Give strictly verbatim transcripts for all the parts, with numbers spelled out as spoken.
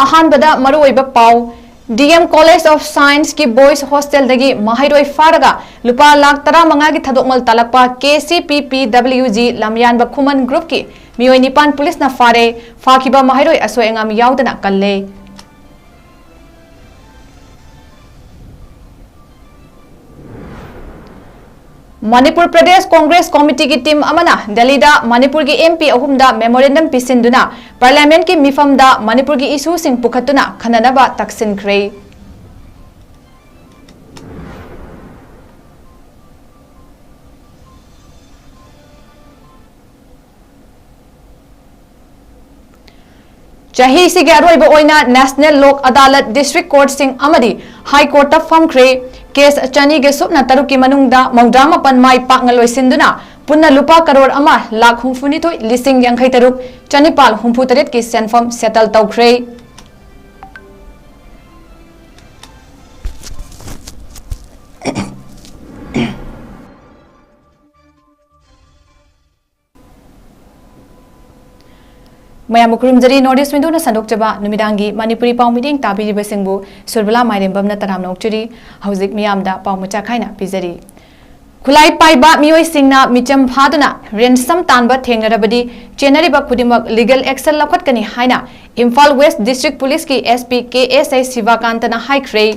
ꯑꯍꯥꯟꯕꯗ ꯃꯔꯨꯑꯣꯏꯕ ꯄꯥꯎ꯫ ꯗꯤ ꯑꯦꯝ College of Science ꯀꯤ Boys Hostel ꯗꯒꯤ ꯃꯍꯩꯔꯣꯏ ꯐꯥꯔꯒ ꯂꯨꯄꯥ ꯂꯥꯈ ꯇꯔꯥꯃꯉꯥꯒꯤ ꯊꯥꯗꯣꯛꯃꯜ ꯇꯥꯂꯛꯄ ꯀꯦ ꯁꯤ ꯄꯤ ꯄꯤ ꯗꯕ꯭ꯂꯤꯎ ꯖꯤ ꯂꯝꯌꯥꯟꯕ ꯈꯨꯃꯟ group ꯀꯤ ꯃꯤꯑꯣꯏ ꯅꯤꯄꯥꯟ ꯄꯨꯂꯤꯁꯅ ꯐꯥꯔꯦ꯫ ꯐꯥꯈꯤꯕ ꯃꯍꯩꯔꯣꯏ ꯑꯁꯣꯏ ꯑꯉꯥꯝ ꯌꯥꯎꯗꯅ ꯀꯜꯂꯦ꯫ ꯃꯅꯤꯄꯨꯔ ꯄ꯭ꯔꯗꯦꯁ ꯀꯣꯡꯒ꯭ꯔꯦꯁ ꯀꯣꯃꯤꯇꯤꯒꯤ team ꯑꯃꯅ ꯗꯦꯜꯂꯤꯗ ꯃꯅꯤꯄꯨꯔꯒꯤ ꯑꯦꯝ ꯄꯤ ꯑꯍꯨꯝꯗ memorandum ꯄꯤꯁꯤꯟꯗꯨꯅ Parliament ꯀꯤ ꯃꯤꯐꯝꯗ ꯃꯅꯤꯄꯨꯔꯒꯤ issue ꯁꯤꯡ ꯄꯨꯈꯠꯇꯨꯅ ꯈꯟꯅꯅꯕ ꯇꯛꯁꯤꯟꯈ꯭ꯔꯦ꯫ ꯆꯍꯤꯁꯤꯒꯤ ꯑꯔꯣꯏꯕ ꯑꯣꯏꯅ National Lok Adalat, District Court ꯁꯤꯡ ꯑꯃꯗꯤ High Court ꯇ ꯐꯝꯈ꯭ꯔꯦ꯫ Case ꯆꯅꯤꯒ ꯁꯨꯞꯅ ꯇꯔꯨꯛꯀꯤ ꯃꯅꯨꯡꯗ ꯃꯧꯗ꯭ꯔꯥ ꯃꯥꯄꯟ ꯃꯥꯏ ꯄꯥꯛꯅ ꯂꯣꯏꯁꯤꯟꯗꯨꯅ ꯄꯨꯟꯅ ꯂꯨꯄꯥ ꯀꯔꯣꯔ ꯑꯃ ꯂꯥꯈ ꯍꯨꯝꯐꯨꯅꯤꯊꯣꯏ ꯂꯤꯁꯤꯡ ꯌꯥꯡꯈꯩ ꯇꯔꯨꯛ ꯆꯅꯤꯄꯥꯜ ꯍꯨꯝꯐꯨ ꯇꯔꯦꯠꯀꯤ ꯁꯦꯟꯐꯝ settle ꯇꯧꯈ꯭ꯔꯦ꯫ ꯃꯌꯥꯝꯕꯨ ꯈꯨꯔꯨꯝꯖꯔꯤ꯫ North East Window ꯅ ꯁꯟꯗꯣꯛꯆꯕ ꯅꯨꯃꯤꯗꯥꯡꯒꯤ ꯃꯅꯤꯄꯨꯔꯤ ꯄꯥꯎ ꯃꯤꯠꯌꯦꯡ ꯇꯥꯕꯤꯔꯤꯕꯁꯤꯡꯕꯨ ꯁꯨꯔꯕꯂꯥ ꯃꯥꯏꯔꯦꯝꯕꯝꯅ ꯇꯔꯥꯝꯅ ꯑꯣꯛꯆꯔꯤ꯫ ꯍꯧꯖꯤꯛ ꯃꯤꯌꯥꯝꯗ ꯄꯥꯎ ꯃꯆꯥ ꯈꯥꯏꯅ ꯄꯤꯖꯔꯤ꯫ ꯈꯨꯠꯂꯥꯏ ꯄꯥꯏꯕ ꯃꯤꯑꯣꯏꯁꯤꯡꯅ ꯃꯤꯆꯝ ꯐꯥꯗꯨꯅ ransom ꯇꯥꯟꯕ ꯊꯦꯡꯅꯔꯕꯗꯤ ꯆꯦꯟꯅꯔꯤꯕ ꯈꯨꯗꯤꯡꯃꯛ legal action ꯂꯧꯈꯠꯀꯅꯤ ꯍꯥꯏꯅ Imphal West District Police ꯀꯤ S P K S I ꯁꯤꯕꯥꯀꯥꯟꯇꯅ ꯍꯥꯏꯈ꯭ꯔꯦ꯫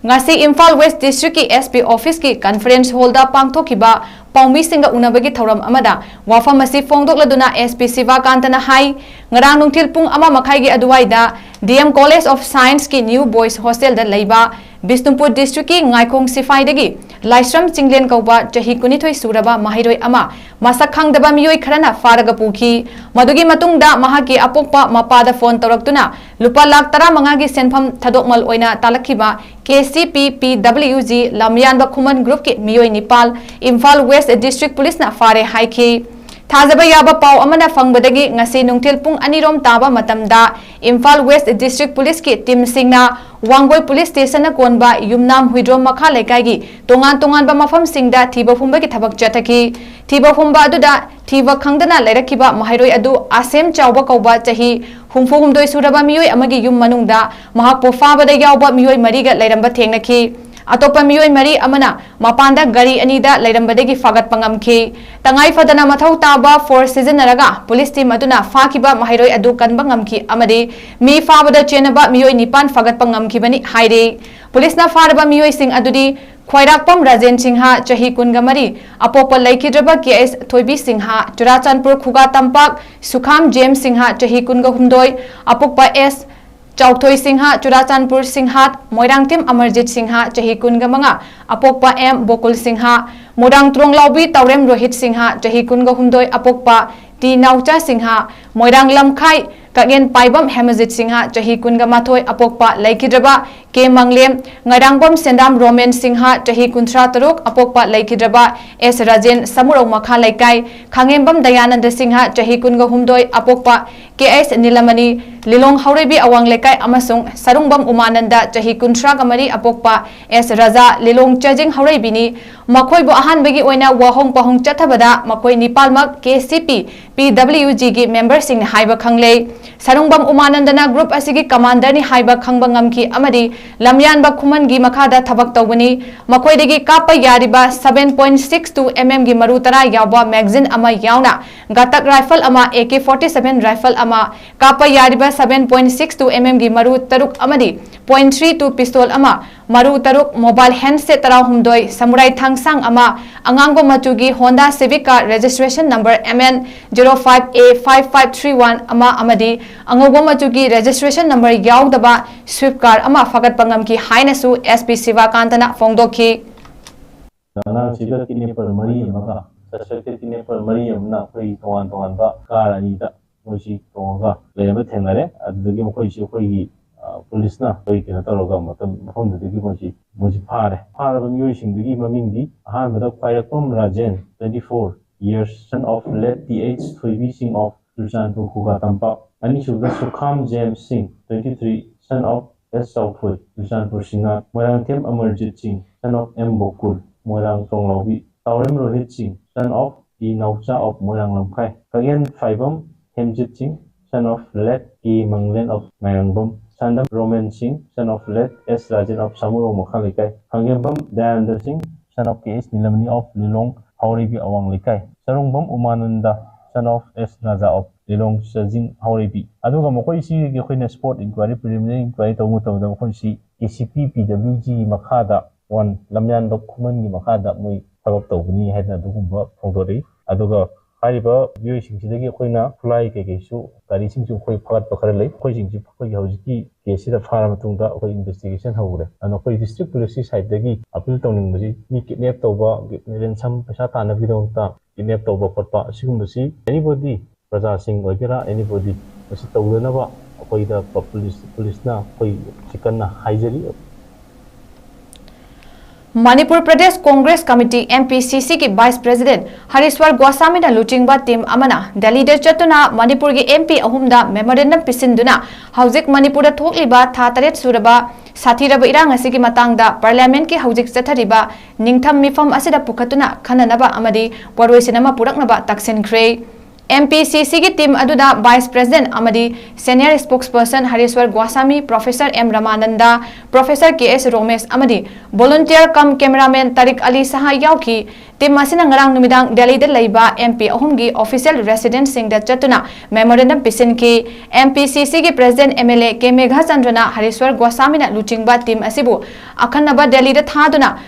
ꯉꯁꯤ Imphal West District ꯀꯤ S P Office ꯀꯤ Conference Hall ꯗ ꯄꯥꯡꯊꯣꯛꯈꯤꯕ ꯄꯥꯎꯃꯤꯁꯤꯡꯒ ꯎꯅꯕꯒꯤ ꯊꯧꯔꯝ ꯑꯃꯗ ꯋꯥꯐꯝ ꯑꯁꯤ ꯐꯣꯡꯗꯣꯛꯂꯗꯨꯅ S P ꯁꯤꯕꯥꯀꯥꯟꯇꯅ ꯍꯥꯏ, ꯉꯔꯥꯡ ꯅꯨꯡꯊꯤꯜ ꯄꯨꯡ ꯑꯃ ꯃꯈꯥꯏꯒꯤ ꯑꯗꯨꯋꯥꯏꯗ D M College of Science ꯀꯤ New Boys Hostel ꯗ ꯂꯩꯕ ꯕꯤꯁꯅꯨꯄꯨꯔ District ꯀꯤ ꯉꯥꯏꯈꯣꯡ ꯁꯤꯐꯥꯏꯗꯒꯤ ꯂꯥꯏꯁ꯭ꯔꯝ ꯆꯤꯡꯂꯦꯟ ꯀꯧꯕ ꯆꯍꯤ ꯀꯨꯟꯅꯤꯊꯣꯏ ꯁꯨꯔꯕ ꯃꯍꯩꯔꯣꯏ ꯑꯃ ꯃꯁꯛ ꯈꯪꯗꯕ ꯃꯤꯑꯣꯏ ꯈꯔꯅ ꯐꯥꯔꯒ ꯄꯨꯈꯤ꯫ ꯃꯗꯨꯒꯤ ꯃꯇꯨꯡꯗ ꯃꯍꯥꯛꯀꯤ ꯑꯄꯣꯛꯄ ꯃꯄꯥꯗ phone ꯇꯧꯔꯛꯇꯨꯅ ꯂꯨꯄꯥ ꯂꯥꯈ ꯇꯔꯥꯃꯉꯥꯒꯤ ꯁꯦꯟꯐꯝ ꯊꯥꯗꯣꯛꯃꯜ ꯑꯣꯏꯅ ꯇꯥꯂꯛꯈꯤꯕ K C P P W G ꯂꯝꯌꯥꯟꯕ ꯈꯨꯃꯟ group ꯀꯤ ꯃꯤꯑꯣꯏ ꯅꯤꯄꯥꯜ Imphal West District Police ꯅ ꯐꯥꯔꯦ ꯍꯥꯏꯈꯤ꯫ ꯊꯥꯖꯕ ꯌꯥꯕ ꯄꯥꯎ ꯑꯃꯅ ꯐꯪꯕꯗꯒꯤ ꯉꯁꯤ ꯅꯨꯡꯊꯤꯜ ꯄꯨꯡ ꯑꯅꯤ ꯔꯣꯝ ꯇꯥꯕ ꯃꯇꯝꯗ Imphal West District Police ꯀꯤ team ꯁꯤꯡꯅ ꯋꯥꯡꯒꯣꯏ Police Station ꯅ ꯀꯣꯟꯕ ꯌꯨꯝꯅꯥꯝ ꯍꯨꯏꯗ꯭ꯔꯣꯝ ꯃꯈꯥ ꯂꯩꯀꯥꯏꯒꯤ ꯇꯣꯉꯥꯟ ꯇꯣꯉꯥꯟꯕ ꯃꯐꯝꯁꯤꯡꯗ ꯊꯤꯕ ꯍꯨꯝꯕꯒꯤ ꯊꯕꯛ ꯆꯠꯊꯈꯤ꯫ ꯊꯤꯕ ꯍꯨꯝꯕ ꯑꯗꯨꯗ ꯊꯤꯕ ꯈꯪꯗꯅ ꯂꯩꯔꯛꯈꯤꯕ ꯃꯍꯩꯔꯣꯏ ꯑꯗꯨ ꯑꯁꯦꯝ ꯆꯥꯎꯕ ꯀꯧꯕ ꯆꯍꯤ ꯍꯨꯝꯐꯨ ꯍꯨꯝꯗꯣꯏ ꯁꯨꯔꯕ ꯃꯤꯑꯣꯏ ꯑꯃꯒꯤ ꯌꯨꯝ ꯃꯅꯨꯡꯗ ꯃꯍꯥꯛꯄꯨ ꯐꯥꯕꯗ ꯌꯥꯎꯕ ꯃꯤꯑꯣꯏ ꯃꯔꯤꯒ ꯂꯩꯔꯝꯕ ꯊꯦꯡꯅꯈꯤ꯫ ꯑꯇꯣꯞꯄ ꯃꯤꯑꯣꯏ ꯃꯔꯤ ꯑꯃꯅ ꯃꯄꯥꯟꯗ ꯒꯥꯔꯤ ꯑꯅꯤꯗ ꯂꯩꯔꯝꯕꯗꯒꯤ ꯐꯥꯒꯠꯄ ꯉꯝꯈꯤ꯫ ꯇꯉꯥꯏ ꯐꯗꯅ ꯃꯊꯧ ꯇꯥꯕ ꯐꯣꯔꯁ ꯁꯤꯖꯤꯟꯅꯔꯒ ꯄꯨꯂꯤꯁ ꯇꯤꯝ ꯑꯗꯨꯅ ꯐꯥꯈꯤꯕ ꯃꯍꯩꯔꯣꯏ ꯑꯗꯨ ꯀꯟꯕ ꯉꯝꯈꯤ ꯑꯃꯗꯤ ꯃꯤ ꯐꯥꯕꯗ ꯆꯦꯟꯅꯕ ꯃꯤꯑꯣꯏ ꯅꯤꯄꯥꯟ ꯐꯥꯒꯠꯄ ꯉꯝꯈꯤꯕꯅꯤ ꯍꯥꯏꯔꯤ꯫ ꯄꯨꯂꯤꯁꯅ ꯐꯥꯔꯕ ꯃꯤꯑꯣꯏꯁꯤꯡ ꯑꯗꯨꯗꯤ ꯈ꯭ꯋꯥꯏꯔꯥꯛꯄꯝ ꯔꯥꯖꯦꯟ ꯁꯤꯡꯍ, ꯆꯍꯤ ꯀꯨꯟꯒ ꯃꯔꯤ, ꯑꯄꯣꯛꯄ ꯂꯩꯈꯤꯗ꯭ꯔꯕ ꯀꯦ ꯑꯦꯁ ꯊꯣꯏꯕꯤ ꯁꯤꯡꯍ, ꯆꯨꯔꯥꯆꯥꯟꯄꯨꯔ ꯈꯨꯒꯥ ꯇꯝꯄꯥꯛ, ꯁꯨꯈꯥꯝ ꯖꯦꯝꯁ ꯁꯤꯡꯍ, ꯆꯍꯤ ꯀꯨꯟꯒ ꯍꯨꯝꯗꯣꯏ, ꯑꯄꯣꯛꯄ ꯑꯦꯁ ꯆꯥꯎꯊꯣꯏ ꯁꯤꯡꯍ, ꯆꯨꯔꯥꯆꯥꯟꯄꯨꯔ ꯁꯤꯡꯍꯥꯠ, ꯃꯣꯏꯔꯥꯡꯊꯦꯝ ꯑꯃꯔꯖꯤꯠ ꯁꯤꯡꯍ, ꯆꯍꯤ ꯀꯨꯟꯒ ꯃꯉꯥ, ꯑꯄꯣꯛꯄ ꯑꯦꯝ ꯕꯣꯀꯨꯜ ꯁꯤꯡꯍ, ꯃꯣꯏꯔꯥꯡ ꯇ꯭ꯔꯣꯡꯂꯥꯎꯕꯤ ꯇꯥꯎꯔꯦꯝ ꯔꯣꯍꯤꯠ ꯁꯤꯡꯍ, ꯆꯍꯤ ꯀꯨꯟꯒ ꯍꯨꯝꯗꯣꯏ, ꯑꯄꯣꯛꯄ ꯇꯤ ꯅꯥꯎꯆꯥ ꯁꯤꯡꯍ, ꯃꯣꯏꯔꯥꯡ ꯂꯝꯈꯥꯏ ꯀꯛꯉꯦꯟ ꯄꯥꯏꯕꯝ ꯍꯦꯃꯖꯤꯠ ꯁꯤꯡꯍ, ꯆꯍꯤ ꯀꯨꯟꯒ ꯃꯥꯊꯣꯏ, ꯑꯄꯣꯛꯄ ꯂꯩꯈꯤꯗ꯭ꯔꯕ ꯀꯦ ꯃꯪꯂꯦꯝ, ꯉꯥꯏꯔꯥꯡꯕꯝ ꯁꯦꯟꯗꯥꯝ ꯔꯣꯃꯦꯟ ꯁꯤꯡꯍ, ꯆꯍꯤ ꯀꯨꯟꯊ꯭ꯔꯥ ꯇꯔꯨꯛ, ꯑꯄꯣꯛꯄ ꯂꯩꯈꯤꯗ꯭ꯔꯕ ꯑꯦꯁ ꯔꯥꯖꯦꯟ, ꯁꯃꯨꯔꯧ ꯃꯈꯥ ꯂꯩꯀꯥꯏ ꯈꯥꯉꯦꯝꯕꯝ ꯗꯌꯥꯅꯟꯗ ꯁꯤꯡꯍ, ꯆꯍꯤ ꯀꯨꯟꯒ ꯍꯨꯝꯗꯣꯏ, ꯑꯄꯣꯛꯄ ꯀꯦ ꯑꯦꯁ ꯅꯤꯂꯃꯅꯤ, ꯂꯤꯂꯣꯡ ꯍꯧꯔꯩꯕꯤ ꯑꯋꯥꯡ ꯂꯩꯀꯥꯏ ꯑꯃꯁꯨꯡ ꯁꯔꯨꯡꯕꯝ ꯎꯃꯥꯅꯟꯗ, ꯆꯍꯤ ꯀꯨꯟꯊ꯭ꯔꯥꯒ ꯃꯔꯤ, ꯑꯄꯣꯛꯄ ꯑꯦꯁ ꯔꯥꯖꯥ, ꯂꯤꯂꯣꯡ ꯆꯥꯖꯤꯡ ꯍꯧꯔꯩꯕꯤꯅꯤ꯫ ꯃꯈꯣꯏꯕꯨ ꯑꯍꯥꯟꯕꯒꯤ ꯑꯣꯏꯅ ꯋꯥꯍꯣꯡ ꯄꯥꯍꯣꯡ ꯆꯠꯊꯕꯗ ꯃꯈꯣꯏ ꯅꯤꯄꯥꯜꯃꯛ ꯀꯦ ꯁꯤ ꯄꯤ ꯄꯤ ꯗꯕ꯭ꯂꯤꯎ ꯖꯤꯒꯤ ꯃꯦꯝꯕꯔꯁꯤꯡꯅꯤ ꯍꯥꯏꯕ ꯈꯪꯂꯦ꯫ ꯁꯔꯨꯡꯕꯝ ꯎꯃꯥꯅꯟꯗꯅ ꯒ꯭ꯔꯨꯞ ꯑꯁꯤꯒꯤ ꯀꯃꯥꯟꯗꯔꯅꯤ ꯍꯥꯏꯕ ꯈꯪꯕ ꯉꯝꯈꯤ ꯑꯃꯗꯤ ꯂꯝꯌꯥꯟꯕ ꯈꯨꯃꯟꯒꯤ ꯃꯈꯥꯗ ꯊꯕꯛ ꯇꯧꯕꯅꯤ꯫ ꯃꯈꯣꯏꯗꯒꯤ ꯀꯥꯞꯄ ꯌꯥꯔꯤꯕ seven point six two M M ꯒꯤ ꯃꯔꯨ ꯇꯔꯥ ꯌꯥꯎꯕ ꯃꯦꯒꯥꯖꯤꯟ ꯑꯃ ꯌꯥꯎꯅ ꯒꯥꯇꯛ ꯔꯥꯏꯐꯜ ꯑꯃ, A K forty seven rifle ꯑꯃ, ꯀꯥꯞꯄ ꯌꯥꯔꯤꯕ seven point six two M M ꯒꯤ ꯃꯔꯨ ꯇꯔꯨꯛ ꯑꯃꯗꯤ point three two ꯄꯤꯁꯇꯣꯜ ꯑꯃ, ꯃꯔꯨ ꯇꯔꯨꯛ, ꯃꯣꯕꯥꯏꯜ ꯍꯦꯟꯗꯁꯦꯠ ꯇꯔꯥꯍꯨꯝꯗꯣꯏ, ꯁꯃꯨꯔꯥꯏ ꯊꯥꯡꯁꯥꯡ ꯑꯃ, ꯑꯉꯥꯡꯕ ꯃꯆꯨꯒꯤ Honda civic car registration number M N zero five A five five three one ꯑꯃ ꯑꯃꯗꯤ ꯑꯉꯧꯕ ꯃꯆꯨꯒꯤ registration number ꯌꯥꯎꯗꯕ ꯁ꯭ꯋꯤꯐ ꯀꯥꯔ ꯑꯃ ꯐꯥꯒꯠꯄ ꯉꯝꯈꯤ ꯍꯥꯏꯅꯁꯨ ꯑꯦꯁ ꯄꯤ ꯁꯤꯕꯥꯀꯥꯟꯇꯅ ꯐꯣꯡꯗꯣꯛꯈꯤ꯫ ꯑꯉꯥꯡꯁꯤꯒ ꯀꯤꯗꯅꯦꯄꯔ ꯃꯔꯤ ꯑꯃꯒ ꯁꯁꯄꯦꯛꯇꯦꯗ ꯀꯤꯗꯅꯦꯄꯔ ꯃꯔꯤ ꯑꯃꯅ ꯑꯩꯈꯣꯏꯒꯤ ꯇꯣꯉꯥꯟ ꯇꯣꯉꯥꯟꯕ ꯀꯥꯔ ꯑꯅꯤꯗ ꯃꯣꯏꯁꯤ ꯇꯣꯡꯉꯒ ꯂꯩꯔꯝꯕ ꯊꯦꯡꯅꯔꯦ꯫ ꯑꯗꯨꯗꯒꯤ ꯃꯈꯣꯏꯁꯤ ꯑꯩꯈꯣꯏꯒꯤ ꯄꯨꯂꯤꯁꯅ ꯑꯩꯈꯣꯏ ꯀꯩꯅꯣ ꯇꯧꯔꯒ ꯃꯇꯝ ꯃꯐꯝꯗꯨꯗꯒꯤ ꯃꯣꯏꯁꯤ ꯃꯣꯏꯁꯤ ꯐꯥꯔꯦ꯫ ꯐꯥꯔꯕ ꯃꯤꯑꯣꯏꯁꯤꯡꯗꯨꯒꯤ ꯃꯃꯤꯡꯗꯤ ꯑꯍꯥꯟꯕꯗ ꯈ꯭ꯋꯥꯏꯔꯥꯛꯄꯝ Rajen, twenty four years, son of late T H Thoibi Singh of Churachandpur Khuga Tampak. ꯑꯅꯤꯁꯨꯕꯗ Sukham James Singh, twenty three, son of S Chaothoi, Churachandpur Singhat. Moirangthem Amarjit Singh, son of M ꯕꯣꯀꯨꯜ, ꯃꯣꯏꯔꯥꯡ ꯇ꯭ꯔꯣꯡꯂꯥꯎꯕꯤ꯫ ꯇꯥꯎꯔꯦꯝ ꯔꯣꯍꯤꯠ ꯁꯤꯡ, son of ꯇꯤ ꯅꯥꯎꯆꯥ of ꯃꯣꯏꯔꯥꯡ ꯂꯝꯈꯥꯏ꯫ ꯀꯛꯉꯦꯟ ꯐꯥꯏꯕꯝ ꯍꯦꯝꯖꯤꯠ ꯁꯤꯡ, son of late K Manglen of Mairangam, Sandam Roman Singh, son of late S Rajan of Samuro Makha Lekai, Hangiambam Dayanda Singh, son of K S Nilamani of Lilong Haorebi Awang Lekai, Sarungbam Umananda, son of S Raja of Lilong Sajing Haorebi꯫ ꯑꯗꯨꯒ ꯃꯈꯣꯏꯁꯤꯒꯤ ꯑꯩꯈꯣꯏꯅ spot inquiry, preliminary inquiry ꯇꯧꯕ ꯃꯇꯝꯗ ꯃꯈꯣꯏꯁꯤ K C P P W G ꯒꯤ ꯃꯈꯥꯗ, one ꯂꯝꯌꯥꯟꯕ ꯈꯨꯃꯟꯒꯤ ꯃꯈꯥꯗ ꯃꯣꯏ ꯊꯕꯛ ꯇꯧꯕꯅꯤ ꯍꯥꯏꯗꯅ ꯑꯗꯨꯒꯨꯝꯕ ꯐꯣꯡꯗꯣꯔꯛꯏ꯫ ꯑꯗꯨꯒ ꯍꯥꯏꯔꯤꯕ ꯃꯤꯑꯣꯏꯁꯤꯡꯁꯤꯗꯒꯤ ꯑꯩꯈꯣꯏꯅ ꯈꯨꯠꯂꯥꯏ ꯀꯩꯀꯩꯁꯨ, ꯒꯥꯔꯤꯁꯤꯡꯁꯨ ꯑꯩꯈꯣꯏ ꯐꯥꯒꯠꯄ ꯈꯔ ꯂꯩ꯫ ꯑꯩꯈꯣꯏꯁꯤꯡꯁꯤ ꯑꯩꯈꯣꯏꯒꯤ ꯍꯧꯖꯤꯛꯀꯤ case ꯁꯤꯗ ꯐꯥꯔ ꯃꯇꯨꯡꯗ ꯑꯩꯈꯣꯏ investigation ꯍꯧꯔꯦ꯫ ꯑꯗꯨꯅ ꯑꯩꯈꯣꯏ district police ꯀꯤ side ꯇꯒꯤ appeal ꯇꯧꯅꯤꯡꯕꯁꯤ, ꯃꯤ kidnap ꯇꯧꯕ, ransom ꯄꯩꯁꯥ ꯇꯥꯟꯅꯕꯒꯤꯗꯃꯛꯇ kidnap ꯇꯧꯕ ꯈꯣꯠꯄ ꯑꯁꯤꯒꯨꯝꯕꯁꯤ anybody, ꯄ꯭ꯔꯖꯥꯁꯤꯡ ꯑꯣꯏꯒꯦꯔꯥ, anybody, ꯃꯁꯤ ꯇꯧꯗꯅꯕ ꯑꯩꯈꯣꯏꯗ ꯄꯨꯂꯤꯁ, ꯄꯨꯂꯤꯁꯅ ꯑꯩꯈꯣꯏ ꯁꯤ ꯀꯟꯅ ꯍꯥꯏꯖꯔꯤ꯫ Manipur Pradesh Congress committee, M P C C ꯒꯤ vice president ꯍꯔꯤꯁ꯭ꯋꯔ ꯒꯣꯁꯥꯃꯤꯅ ꯂꯨꯆꯤꯡꯕ team ꯑꯃꯅ ꯗꯦꯜꯂꯤꯗ ꯆꯠꯇꯨꯅ ꯃꯅꯤꯄꯨꯔꯒꯤ M P ꯑꯍꯨꯝꯗ memorandum ꯄꯤꯁꯤꯟꯗꯨꯅ ꯍꯧꯖꯤꯛ ꯃꯅꯤꯄꯨꯔꯗ ꯊꯣꯛꯂꯤꯕ ꯊꯥ ꯇꯔꯦꯠ ꯁꯨꯔꯕ ꯁꯥꯊꯤꯔꯕ ꯏꯔꯥꯡ ꯑꯁꯤꯒꯤ ꯃꯇꯥꯡꯗ parliament ꯀꯤ ꯍꯧꯖꯤꯛ ꯆꯠꯊꯔꯤꯕ ꯅꯤꯡꯊꯝ ꯃꯤꯐꯝ ꯑꯁꯤꯗ ꯄꯨꯈꯠꯇꯨꯅ ꯈꯟꯅꯅꯕ ꯑꯃꯗꯤ ꯋꯥꯔꯣꯏꯁꯤꯟ ꯑꯃ ꯄꯨꯔꯛꯅꯕ ꯇꯛꯁꯤꯟꯈ꯭ꯔꯦ꯫ M P C C ꯒꯤ team ꯑꯗꯨꯗ vice president ꯑꯃꯗꯤ senior spokesperson ꯍꯔꯤꯁ꯭ꯋꯔ ꯒꯣꯁꯥꯃꯤ, Professor M Ramananda, Professor K S Romesh ꯑꯃꯗꯤ volunteer cum cameraman ꯇꯥꯔꯤꯛ ꯑꯂꯤ ꯁꯍꯥ ꯌꯥꯎꯈꯤ꯫ Team ꯑꯁꯤꯅ ꯉꯔꯥꯡ ꯅꯨꯃꯤꯗꯥꯡ ꯗꯦꯜꯂꯤꯗ ꯂꯩꯕ M P ꯑꯍꯨꯝꯒꯤ official residence ꯁꯤꯡꯗ ꯆꯠꯇꯨꯅ memorandum ꯄꯤꯁꯤꯟꯈꯤ꯫ M P C C ꯒꯤ president M L A K ꯃꯦꯘꯥꯆꯟꯗ꯭ꯔꯅ ꯍꯔꯤꯁ꯭ꯋꯔ ꯒꯣꯁꯥꯃꯤꯅ ꯂꯨꯆꯤꯡꯕ team ꯑꯁꯤꯕꯨ ꯑꯈꯟꯅꯕ ꯗꯦꯜꯂꯤꯗ ꯊꯥꯗꯨꯅ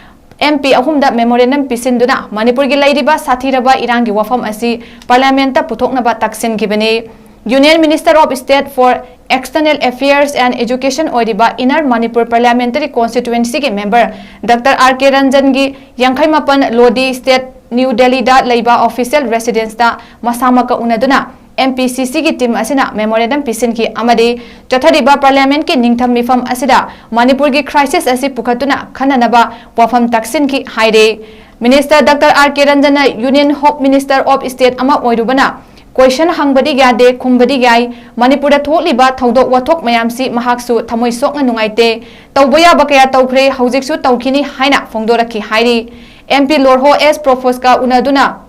M P ꯑꯍꯨꯝꯗ memorandum ꯄꯤꯁꯤꯟꯗꯨꯅ ꯃꯅꯤꯄꯨꯔꯒꯤ ꯂꯩꯔꯤꯕ ꯁꯥꯊꯤꯔꯕ ꯏꯔꯥꯡꯒꯤ ꯋꯥꯐꯝ ꯑꯁꯤ parliament ꯇ ꯄꯨꯊꯣꯛꯅꯕ ꯇꯛꯁꯤꯟꯈꯤꯕꯅꯤ꯫ Union Minister of State for External Affairs and Education ꯑꯣꯏꯔꯤꯕ Inner Manipur Parliamentary Constituency ꯒꯤ member Doctor R K ꯔꯟꯖꯟꯒꯤ ꯌꯥꯡꯈꯩ ꯃꯥꯄꯟ ꯂꯣꯗꯤ Estate, New Delhi ꯗ ꯂꯩꯕ official residence ꯇ ꯃꯁꯥꯃꯛꯀ ꯎꯅꯗꯨꯅ M P C C ꯒꯤ team ꯑꯁꯤꯅ memorandum ꯄꯤꯁꯤꯟꯈꯤ ꯑꯃꯗꯤ ꯆꯠꯊꯔꯤꯕ parliament ꯀꯤ ꯅꯤꯡꯊꯝ ꯃꯤꯐꯝ ꯑꯁꯤꯗ ꯃꯅꯤꯄꯨꯔꯒꯤ crisis ꯑꯁꯤ ꯄꯨꯈꯠꯇꯨꯅ ꯈꯟꯅꯅꯕ ꯋꯥꯐꯝ ꯇꯥꯛꯁꯤꯟꯈꯤ ꯍꯥꯏꯔꯤ꯫ Minister Doctor R K ꯔꯟꯖꯟꯅ Union Home Minister of State ꯑꯃ ꯑꯣꯏꯔꯨꯕꯅ question ꯍꯪꯕꯗꯤ ꯌꯥꯗꯦ, ꯈꯨꯝꯕꯗꯤ ꯌꯥꯏ꯫ ꯃꯅꯤꯄꯨꯔꯗ ꯊꯣꯛꯂꯤꯕ ꯊꯧꯗꯣꯛ ꯋꯥꯊꯣꯛ ꯃꯌꯥꯝꯁꯤ ꯃꯍꯥꯛꯁꯨ ꯊꯃꯣꯏ ꯁꯣꯛꯅ ꯅꯨꯡꯉꯥꯏꯇꯦ꯫ ꯇꯧꯕ ꯌꯥꯕ ꯀꯌꯥ ꯇꯧꯈ꯭ꯔꯦ, ꯍꯧꯖꯤꯛꯁꯨ ꯇꯧꯈꯤꯅꯤ ꯍꯥꯏꯅ ꯐꯣꯡꯗꯣꯔꯛꯈꯤ ꯍꯥꯏꯔꯤ꯫ M P ꯂꯣꯔꯍꯣ ꯑꯦꯁ ꯄ꯭ꯔꯣꯐꯣꯁꯀ ꯎꯅꯗꯨꯅ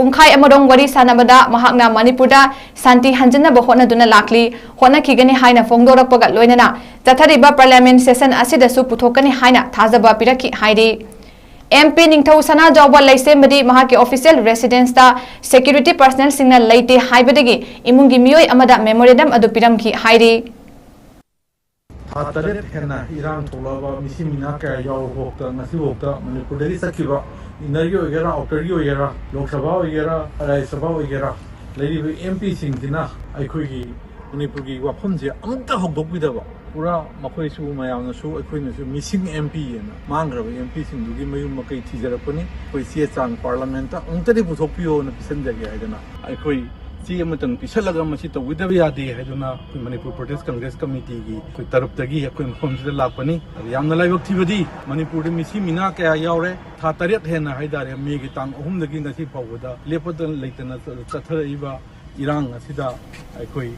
ꯄꯨꯡꯈꯥꯏ ꯑꯃꯔꯣꯝ ꯋꯥꯔꯤ ꯁꯥꯟꯅꯕꯗ ꯃꯍꯥꯛꯅ ꯃꯅꯤꯄꯨꯔꯗ ꯁꯥꯟꯇꯤ ꯍꯟꯖꯤꯟꯅꯕ ꯍꯣꯠꯅꯗꯨꯅ ꯂꯥꯛꯂꯤ, ꯍꯣꯠꯅꯈꯤꯒꯅꯤ ꯍꯥꯏꯅ ꯐꯣꯡꯗꯣꯔꯛꯄꯒ ꯂꯣꯏꯅꯅ ꯆꯠꯊꯔꯤꯕ Parliament session ꯑꯁꯤꯗꯁꯨ ꯄꯨꯊꯣꯛꯀꯅꯤ ꯍꯥꯏꯅ ꯊꯥꯖꯕ ꯄꯤꯔꯛꯈꯤ ꯍꯥꯏꯔꯤ꯫ MP ꯅꯤꯡꯊꯧ ꯁꯅꯥꯖꯥꯎꯕ ꯂꯩꯁꯦꯝꯕꯗꯤ ꯃꯍꯥꯛꯀꯤ official residenceꯇ security personnelꯁꯤꯡꯅ ꯂꯩꯇꯦ ꯍꯥꯏꯕꯗꯒꯤ ꯏꯃꯨꯡꯒꯤ ꯃꯤꯑꯣꯏ ꯑꯃꯗ memorandum ꯑꯗꯨ ꯄꯤꯔꯝꯈꯤ ꯍꯥꯏꯔꯤ꯫ ꯊꯥ ꯇꯔꯦꯠ ꯍꯦꯟꯅ ꯏꯔꯥꯡ ꯊꯣꯛꯂꯛꯑꯕ, ꯃꯤꯁꯤ ꯃꯤꯅꯥ ꯀꯌꯥ ꯌꯥꯎꯔꯕꯐꯥꯎꯗ, ꯉꯁꯤꯐꯥꯎꯗ ꯃꯅꯤꯄꯨꯔꯗꯒꯤ ꯆꯠꯈꯤꯕ, innerꯒꯤ ꯑꯣꯏꯒꯦꯔꯥ, outerꯒꯤ ꯑꯣꯏꯒꯦꯔꯥ, ꯂꯣꯛ ꯁꯚꯥ ꯑꯣꯏꯒꯦꯔꯥ, ꯔꯥꯖ꯭ꯌ ꯁꯚꯥ ꯑꯣꯏꯒꯦꯔꯥ, ꯂꯩꯔꯤꯕ MPꯁꯤꯡꯁꯤꯅ ꯑꯩꯈꯣꯏꯒꯤ ꯃꯅꯤꯄꯨꯔꯒꯤ ꯋꯥꯐꯝꯁꯦ ꯑꯃꯠꯇ ꯍꯧꯗꯣꯛꯄꯤꯗꯕ, ꯄꯨꯔꯥ ꯃꯈꯣꯏꯁꯨ, ꯃꯌꯥꯝꯅꯁꯨ, ꯑꯩꯈꯣꯏꯅꯁꯨ missing MP ꯍꯥꯏꯅ, ꯃꯥꯡꯈ꯭ꯔꯕ MPꯁꯤꯡꯗꯨꯒꯤ ꯃꯌꯨꯝ ꯃꯀꯩ ꯊꯤꯖꯔꯛꯄꯅꯤ꯫ ꯑꯩꯈꯣꯏ ꯆꯦ ꯆꯥꯡ Parliamentꯇ ꯑꯃꯨꯛꯇꯗꯤ ꯄꯨꯊꯣꯛꯄꯤꯌꯣꯅ ꯄꯤꯁꯟꯖꯒꯦ ꯍꯥꯏꯗꯅ ꯑꯩꯈꯣꯏ ꯆꯦ ꯑꯃꯇꯪ ꯄꯤꯁꯜꯂꯒ ꯃꯁꯤ ꯇꯧꯕꯤꯗꯕ ꯌꯥꯗꯦ ꯍꯥꯏꯗꯨꯅ ꯑꯩꯈꯣꯏ ꯃꯅꯤꯄꯨꯔ Protest Congress Committeeꯒꯤ ꯑꯩꯈꯣꯏ ꯇꯔꯞꯇꯒꯤ ꯑꯩꯈꯣꯏ ꯃꯐꯝꯁꯤꯗ ꯂꯥꯛꯄꯅꯤ꯫ ꯑꯗꯨ ꯌꯥꯝꯅ ꯂꯥꯏꯕꯛ ꯊꯤꯕꯗꯤ ꯃꯅꯤꯄꯨꯔꯗ ꯃꯤꯁꯤ ꯃꯤꯅꯥ ꯀꯌꯥ ꯌꯥꯎꯔꯦ꯫ ꯊꯥ ꯇꯔꯦꯠ ꯍꯦꯟꯅ ꯍꯥꯏꯇꯥꯔꯦ, Mayꯒꯤ ꯇꯥꯡ ꯑꯍꯨꯝꯗꯒꯤ ꯉꯁꯤ ꯐꯥꯎꯕꯗ ꯂꯦꯞꯄꯗ ꯂꯩꯇꯅ ꯆꯠꯊꯔꯛꯏꯕ ꯏꯔꯥꯡ ꯑꯁꯤꯗ ꯑꯩꯈꯣꯏ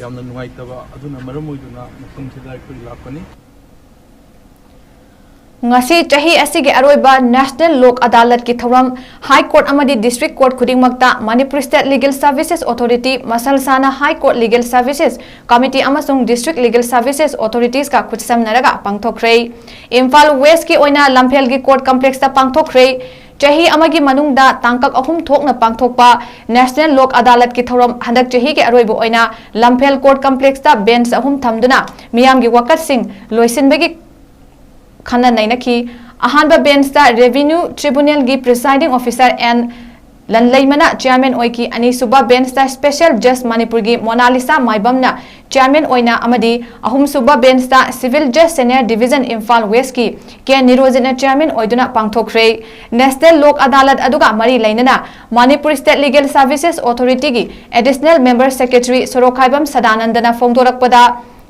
ꯌꯥꯝꯅ ꯅꯨꯡꯉꯥꯏꯇꯕ ꯑꯗꯨꯅ ꯃꯔꯝ ꯑꯣꯏꯗꯨꯅ ꯃꯐꯝꯁꯤꯗ ꯑꯩꯈꯣꯏ ꯂꯥꯛꯄꯅꯤ꯫ ꯉꯁꯤ ꯆꯍꯤ ꯑꯁꯤꯒꯤ ꯑꯔꯣꯏꯕ National ꯂꯣꯛ ꯑꯗꯥꯂꯠꯀꯤ ꯊꯧꯔꯝ꯫ High Court ꯑꯃꯗꯤ District Court ꯈꯨꯗꯤꯡꯃꯛꯇ Manipur State Legal Services Authority, muscle ꯁꯥꯅ High Court Legal Services Committee ꯑꯃꯁꯨꯡ District Legal Services Authoritieska ꯈꯨꯠꯁꯝꯅꯔꯒ ꯄꯥꯡꯊꯣꯛꯈ꯭ꯔꯦ꯫ ꯏꯝꯐꯥꯜ Westꯀꯤ ꯑꯣꯏꯅ ꯂꯝꯐꯦꯜꯒꯤ Court Complexꯇ ꯄꯥꯡꯊꯣꯛꯈ꯭ꯔꯦ꯫ ꯆꯍꯤ ꯑꯃꯒꯤ ꯃꯅꯨꯡꯗ ꯇꯥꯡꯀꯛ ꯑꯍꯨꯝ ꯊꯣꯛꯅ ꯄꯥꯡꯊꯣꯛꯄ National ꯂꯣꯛ ꯑꯗꯥꯂꯠꯀꯤ ꯊꯧꯔꯝ ꯍꯟꯗꯛ ꯆꯍꯤꯒꯤ ꯑꯔꯣꯏꯕ ꯑꯣꯏꯅ ꯂꯝꯐꯦꯜ Court Complexꯇ bench ꯑꯍꯨꯝ ꯊꯝꯗꯨꯅ ꯃꯤꯌꯥꯝꯒꯤ ꯋꯥꯀꯠꯁꯤꯡ ꯂꯣꯏꯁꯤꯟꯕꯒꯤ ꯈꯟꯅ ꯅꯩꯅꯈꯤ꯫ ꯑꯍꯥꯟꯕ benchꯇ Revenue Tribunalꯒꯤ Presiding Officer N ꯂꯟꯂꯩꯃꯅ chairman ꯑꯣꯏꯈꯤ꯫ ꯑꯅꯤꯁꯨꯕ benchꯇ Special Judge ꯃꯅꯤꯄꯨꯔꯒꯤ ꯃꯣꯅꯥꯂꯤꯁꯥ ꯃꯥꯏꯕꯝꯅ chairman ꯑꯣꯏꯅ ꯑꯃꯗꯤ ꯑꯍꯨꯝꯁꯨꯕ benchꯇ Civil Judge Senior Division Imphal Westꯀꯤ ꯀꯦ ꯅꯤꯔꯣꯖꯤꯠꯅ chairman ꯑꯣꯏꯗꯨꯅ ꯄꯥꯡꯊꯣꯛꯈ꯭ꯔꯦ꯫ National ꯂꯣꯛ ꯑꯗꯥꯂꯠ ꯑꯗꯨꯒ ꯃꯔꯤ ꯂꯩꯅꯅ Manipur State Legal Services Authorityꯒꯤ Additional Member Secretary ꯁꯣꯔꯣꯛꯈꯥꯏꯕꯝ ꯁꯗꯥꯅꯟꯗꯅ ꯐꯣꯡꯗꯣꯔꯛꯄꯗ,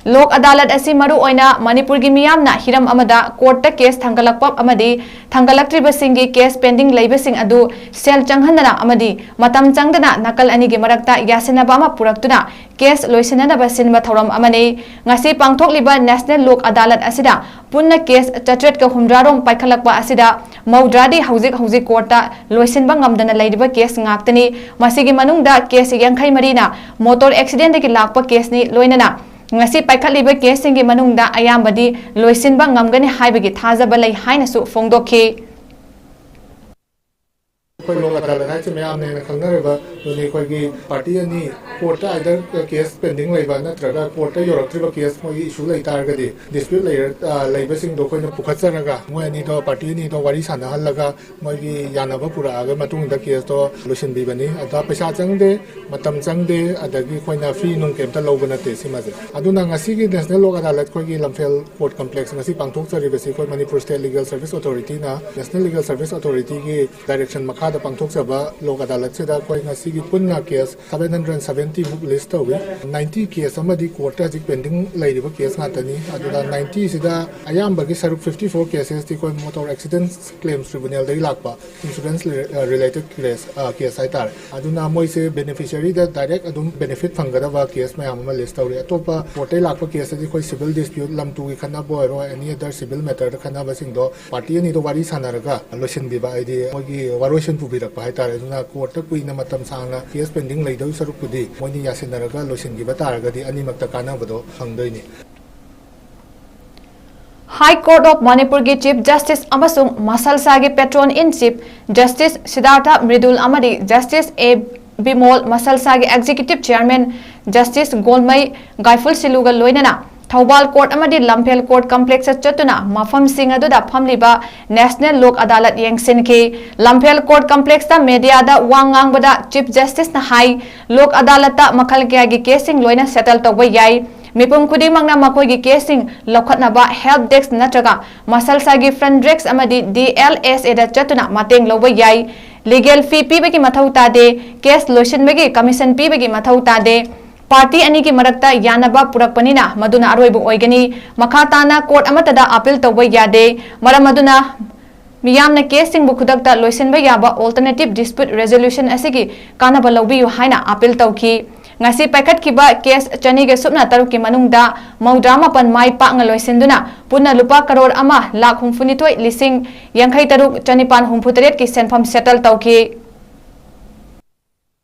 ꯂꯣꯛ ꯑꯗꯥꯂꯠ ꯑꯁꯤ ꯃꯔꯨ ꯑꯣꯏꯅ ꯃꯅꯤꯄꯨꯔꯒꯤ ꯃꯤꯌꯥꯝꯅ ꯍꯤꯔꯝ ꯑꯃꯗ ꯀꯣꯔꯠꯇ ꯀꯦꯁ ꯊꯥꯡꯒꯠꯂꯛꯄ ꯑꯃꯗꯤ ꯊꯥꯡꯒꯠꯂꯛꯇ꯭ꯔꯤꯕꯁꯤꯡꯒꯤ ꯀꯦꯁ ꯄꯦꯟꯗꯤꯡ ꯂꯩꯕꯁꯤꯡ ꯑꯗꯨ ꯁꯦꯜ ꯆꯪꯍꯟꯗꯅ ꯑꯃꯗꯤ ꯃꯇꯝ ꯆꯪꯗꯅ ꯅꯥꯀꯜ ꯑꯅꯤꯒꯤ ꯃꯔꯛꯇ ꯌꯥꯁꯤꯟꯅꯕ ꯑꯃ ꯄꯨꯔꯛꯇꯨꯅ ꯀꯦꯁ ꯂꯣꯏꯁꯤꯟꯅꯅꯕ ꯁꯤꯟꯕ ꯊꯧꯔꯝ ꯑꯃꯅꯤ꯫ ꯉꯁꯤ ꯄꯥꯡꯊꯣꯛꯂꯤꯕ ꯅꯦꯁꯅꯦꯜ ꯂꯣꯛ ꯑꯗꯥꯂꯠ ꯑꯁꯤꯗ ꯄꯨꯟꯅ ꯀꯦꯁ ꯆꯥꯇ꯭ꯔꯦꯠꯀ ꯍꯨꯝꯗ꯭ꯔꯥ ꯔꯣꯝ ꯄꯥꯏꯈꯠꯂꯛꯄ ꯑꯁꯤꯗ ꯃꯧꯗ꯭ꯔꯥꯗꯤ ꯍꯧꯖꯤꯛ ꯍꯧꯖꯤꯛ ꯀꯣꯔꯠꯇ ꯂꯣꯏꯁꯤꯟꯕ ꯉꯝꯗꯅ ꯂꯩꯔꯤꯕ ꯀꯦꯁ ꯉꯥꯛꯇꯅꯤ꯫ ꯃꯁꯤꯒꯤ ꯃꯅꯨꯡꯗ ꯀꯦꯁ ꯌꯥꯡꯈꯩ ꯃꯔꯤꯅ ꯃꯣꯇꯣꯔ ꯑꯦꯛꯁꯤꯗꯦꯟꯗꯒꯤ ꯂꯥꯛꯄ ꯀꯦꯁꯅꯤ꯫ ꯂꯣꯏꯅꯅ ꯉꯁꯤ ꯄꯥꯏꯈꯠꯂꯤꯕ ꯀꯦꯁꯁꯤꯡꯒꯤ ꯃꯅꯨꯡꯗ ꯑꯌꯥꯝꯕꯗꯤ ꯂꯣꯏꯁꯤꯟꯕ ꯉꯝꯒꯅꯤ ꯍꯥꯏꯕꯒꯤ ꯊꯥꯖꯕ ꯂꯩ ꯍꯥꯏꯅꯁꯨ ꯐꯣꯡꯗꯣꯛꯈꯤ꯫ ꯑꯩꯈꯣꯏ ꯂꯣꯛ ꯑꯗꯥꯂꯠ ꯍꯥꯏꯁꯦ ꯃꯌꯥꯝꯅ ꯍꯦꯟꯅ ꯈꯪꯅꯔꯕꯗꯨꯅꯤ꯫ ꯑꯩꯈꯣꯏꯒꯤ ꯄꯥꯔꯇꯤ ꯑꯅꯤ ꯀꯣꯔꯠꯇ ꯑꯥꯏꯗꯔ ꯀꯦꯁ ꯄꯦꯟꯗꯤꯡ ꯂꯩꯕ ꯅꯠꯇ꯭ꯔꯒ ꯀꯣꯔꯠꯇ ꯌꯧꯔꯛꯇ꯭ꯔꯤꯕ ꯀꯦꯁ ꯃꯣꯏꯒꯤ ꯏꯁꯨ ꯂꯩ ꯇꯥꯔꯒꯗꯤ ꯗꯤꯁꯄ꯭ꯌꯨꯠ ꯂꯩꯔ ꯑ, ꯂꯩꯕꯁꯤꯡꯗꯣ ꯑꯩꯈꯣꯏꯅ ꯄꯨꯈꯠꯆꯔꯒ ꯃꯣꯏ ꯑꯅꯤꯗꯣ ꯄꯥꯔꯇꯤ ꯑꯅꯤꯗꯣ ꯋꯥꯔꯤ ꯁꯥꯟꯅꯍꯜꯂꯒ ꯃꯣꯏꯒꯤ ꯌꯥꯅꯕ ꯄꯨꯔꯛꯑꯒ ꯃꯇꯨꯡꯗ ꯀꯦꯁꯇꯣ ꯂꯣꯏꯁꯤꯟꯕꯤꯕꯅꯤ꯫ ꯑꯗ ꯄꯩꯁꯥ ꯆꯪꯗꯦ, ꯃꯇꯝ ꯆꯪꯗꯦ, ꯑꯗꯒꯤ ꯑꯩꯈꯣꯏꯅ ꯐꯤ ꯅꯨꯡ ꯀꯩꯝꯇ ꯂꯧꯕ ꯅꯠꯇꯦ ꯁꯤꯃꯁꯦ꯫ ꯑꯗꯨꯅ ꯉꯁꯤꯒꯤ ꯅꯦꯁꯅꯦꯜ ꯂꯣꯛ ꯑꯗꯥꯂꯠ ꯑꯩꯈꯣꯏꯒꯤ ꯂꯝꯐꯦꯜ ꯀꯣꯔꯠ ꯀꯝꯄ꯭ꯂꯦꯛꯁ ꯉꯁꯤ ꯄꯥꯡꯊꯣꯛꯆꯔꯤꯕꯁꯤ ꯑꯩꯈꯣꯏ ꯃꯅꯤꯄꯨꯔ ꯁ꯭ꯇꯦꯠ ꯂꯤꯒꯦꯜ ꯁꯔꯚꯤꯁ ꯑꯣꯊꯣꯔꯤꯇꯤꯅ ꯅꯦꯁꯅꯦꯜ ꯂꯤꯒꯦꯜ ꯁꯔꯚꯤꯁ ꯑꯣꯊꯣꯔꯤꯇꯤꯒꯤ ꯗꯥꯏꯔꯦꯛꯁꯟ ꯃꯈꯥꯗ ꯄꯥꯡꯊꯣꯛꯆꯕ ꯂꯣꯛ ꯑꯗꯥꯂꯠꯁꯤꯗ ꯑꯩꯈꯣꯏ ꯉꯁꯤꯒꯤ ꯄꯨꯟꯅ ꯀꯦꯁ seven hundred seventy ꯃꯨꯛ ꯂꯤꯁ ꯇꯧꯏ꯫ Ninety ꯀꯦꯁ ꯑꯃꯗꯤ ꯀꯣꯔꯠꯇ ꯍꯧꯖꯤꯛ ꯄꯦꯟꯗꯤꯡ ꯂꯩꯔꯤꯕ ꯀꯦꯁ ꯉꯥꯛꯇꯅꯤ꯫ ꯑꯗꯨꯅ ninety ꯁꯤꯗ ꯑꯌꯥꯝꯕꯒꯤ ꯁꯔꯨꯛ fifty four ꯀꯦꯁꯦꯁꯇꯤ ꯑꯩꯈꯣꯏ ꯃꯣꯇꯣꯔ ꯑꯦꯛꯁꯤꯗꯦꯟ ꯀ꯭ꯂꯦꯝꯁ ꯇ꯭ꯔꯤꯕꯨꯅꯦꯜꯗꯒꯤ ꯂꯥꯛꯄ ꯏꯟꯁꯨꯔꯦꯟꯁ ꯔꯤꯂꯦꯇꯦꯗ ꯀꯦꯁ ꯀꯦꯁ ꯍꯥꯏꯇꯥꯔꯦ꯫ ꯑꯗꯨꯅ ꯃꯣꯏꯁꯦ ꯕꯦꯅꯤꯐꯤꯁꯤꯌꯔꯤꯗ ꯗꯥꯏꯔꯦꯛ ꯑꯗꯨꯝ ꯕꯦꯅꯤꯐꯤꯠ ꯐꯪꯒꯗꯕ ꯀꯦꯁ ꯃꯌꯥꯝ ꯑꯃ ꯂꯤꯁ ꯇꯧꯔꯤ꯫ ꯑꯇꯣꯞꯄ ꯀꯣꯔꯠꯇꯩ ꯂꯥꯛꯄ ꯀꯦꯁꯇꯗꯤ ꯑꯩꯈꯣꯏ ꯁꯤꯚꯤꯜ ꯗꯤꯁꯄ꯭ꯌꯨꯠ, ꯂꯝ ꯇꯨꯒꯤ ꯈꯠꯅꯕ ꯑꯣꯏꯔꯣ, ꯑꯦꯅꯤ ꯑꯗꯔ ꯁꯤꯚꯤꯜ ꯃꯦꯇꯔꯗ ꯈꯠꯅꯕꯁꯤꯡꯗꯣ ꯄꯥꯔꯇꯤ ꯑꯅꯤꯗꯣ ꯋꯥꯔꯤ ꯁꯥꯟꯅꯔꯒ ꯂꯣꯏꯁꯤꯟꯕꯤꯕ, ꯍꯥꯏꯗꯤ ꯃꯣꯏꯒꯤ ꯋꯥꯔꯣꯏꯁꯤꯟ ꯄꯨꯕꯤꯔꯛꯄ ꯍꯥꯏꯇꯥꯔꯦ꯫ ꯑꯗꯨꯅ ꯀꯣꯔꯠꯇ ꯀꯨꯏꯅ ꯃꯇꯝ ꯁꯥꯡꯅ ꯀꯦꯁ ꯄꯦꯟꯗꯤꯡ ꯂꯩꯗꯧ ꯁꯔꯨꯛꯄꯨꯗꯤ ꯃꯣꯏꯅꯤ ꯌꯥꯁꯤꯟꯅꯔꯒ ꯂꯣꯏꯁꯤꯟꯈꯤꯕ ꯇꯥꯔꯒꯗꯤ ꯑꯅꯤꯃꯛꯇ ꯀꯥꯟꯅꯕꯗꯣ ꯐꯪꯗꯣꯏꯅꯤ꯫ ꯍꯥꯏ ꯀꯣꯔꯠ ꯑꯣꯐ ꯃꯅꯤꯄꯨꯔꯒꯤ ꯆꯤꯐ ꯖꯁꯇꯤꯁ ꯑꯃꯁꯨꯡ ꯃꯁꯜꯁꯥꯒꯤ ꯄꯦꯇ꯭ꯔꯣꯟ ꯏꯟ ꯆꯤꯐ ꯖꯁꯇꯤꯁ ꯁꯤꯗꯥꯔꯊ ꯃ꯭ꯔꯤꯗꯨꯜ ꯑꯃꯗꯤ ꯖꯁꯇꯤꯁ ꯑꯦ ꯕꯤꯃꯣꯜ, ꯃꯁꯜꯁꯥꯒꯤ ꯑꯦꯛꯖꯤꯀ꯭ꯌꯨꯇꯤꯚ ꯆꯤꯌꯥꯔꯃꯦꯟ ꯖꯁꯇꯤꯁ ꯒꯣꯜꯃꯩ ꯒꯥꯏꯐꯨꯜ ꯁꯤꯂꯨꯒ ꯂꯣꯏꯅꯅ ꯊꯧꯕꯥꯜ ꯀꯣꯔꯠ ꯑꯃꯗꯤ ꯂꯝꯐꯦꯜ ꯀꯣꯔꯠ ꯀꯝꯄ꯭ꯂꯦꯛꯁꯇ ꯆꯠꯇꯨꯅ ꯃꯐꯝꯁꯤꯡ ꯑꯗꯨꯗ ꯐꯝꯂꯤꯕ ꯅꯦꯁꯅꯦꯜ ꯂꯣꯛ ꯑꯗꯥꯂꯠ ꯌꯦꯡꯁꯤꯟꯈꯤ꯫ ꯂꯝꯐꯦꯜ ꯀꯣꯔꯠ ꯀꯝꯄ꯭ꯂꯦꯛꯁꯇ ꯃꯦꯗꯤꯌꯥꯗ ꯋꯥ ꯉꯥꯡꯕꯗ ꯆꯤꯐ ꯖꯁꯇꯤꯁꯅ ꯍꯥꯏ, ꯂꯣꯛ ꯑꯗꯥꯂꯠꯇ ꯃꯈꯜ ꯀꯌꯥꯒꯤ ꯀꯦꯁꯁꯤꯡ ꯂꯣꯏꯅ ꯁꯦꯇꯜ ꯇꯧꯕ ꯌꯥꯏ꯫ ꯃꯤꯄꯨꯝ ꯈꯨꯗꯤꯡꯃꯛꯅ ꯃꯈꯣꯏꯒꯤ ꯀꯦꯁꯁꯤꯡ ꯂꯧꯈꯠꯅꯕ ꯍꯦꯜꯞ ꯗꯦꯁꯛ ꯅꯠꯇ꯭ꯔꯒ ꯃꯁꯜꯁꯥꯒꯤ ꯐ꯭ꯔꯟꯠ ꯗꯦꯁꯛ ꯑꯃꯗꯤ ꯗꯤ ꯑꯦꯜ ꯑꯦꯁ ꯑꯦꯗ ꯆꯠꯇꯨꯅ ꯃꯇꯦꯡ ꯂꯧꯕ ꯌꯥꯏ꯫ ꯂꯤꯒꯦꯜ ꯐꯤ ꯄꯤꯕꯒꯤ ꯃꯊꯧ ꯇꯥꯗꯦ꯫ ꯀꯦꯁ ꯂꯣꯏꯁꯤꯟꯕꯒꯤ ꯀꯃꯤꯁꯟ ꯄꯤꯕꯒꯤ ꯃꯊꯧ ꯇꯥꯗꯦ꯫ ꯄꯥꯔꯇꯤ ꯑꯅꯤꯒꯤ ꯃꯔꯛꯇ ꯌꯥꯅꯕ ꯄꯨꯔꯛꯄꯅꯤꯅ ꯃꯗꯨꯅ ꯑꯔꯣꯏꯕ ꯑꯣꯏꯒꯅꯤ꯫ ꯃꯈꯥ ꯇꯥꯅ ꯀꯣꯔꯠ ꯑꯃꯠꯇꯗ ꯑꯄꯤꯜ ꯇꯧꯕ ꯌꯥꯗꯦ꯫ ꯃꯔꯝ ꯑꯗꯨꯅ ꯃꯤꯌꯥꯝꯅ ꯀꯦꯁꯁꯤꯡꯕꯨ ꯈꯨꯗꯛꯇ ꯂꯣꯏꯁꯤꯟꯕ ꯌꯥꯕ alternative dispute resolution ꯑꯁꯤꯒꯤ ꯀꯥꯟꯅꯕ ꯂꯧꯕꯤꯌꯨ ꯍꯥꯏꯅ ꯑꯄꯤꯜ ꯇꯧꯈꯤ꯫ ꯉꯁꯤ ꯄꯥꯏꯈꯠꯈꯤꯕ ꯀꯦꯁ ꯆꯅꯤꯒ ꯁꯨꯞꯅ ꯇꯔꯨꯛꯀꯤ ꯃꯅꯨꯡꯗ ꯃꯧꯗ꯭ꯔꯥ ꯃꯥꯄꯟ ꯃꯥꯏ ꯄꯥꯛꯅ ꯂꯣꯏꯁꯤꯟꯗꯨꯅ ꯄꯨꯟꯅ ꯂꯨꯄꯥ ꯀꯔꯣꯔ ꯑꯃ ꯂꯥꯈ ꯍꯨꯝꯐꯨꯅꯤꯊꯣꯏ ꯂꯤꯁꯤꯡ ꯌꯥꯡꯈꯩ ꯇꯔꯨꯛ ꯆꯅꯤꯄꯥꯟ ꯍꯨꯝꯐꯨ ꯇꯔꯦꯠꯀꯤ ꯁꯦꯟꯐꯝ ꯁꯦꯇꯜ ꯇꯧꯈꯤ꯫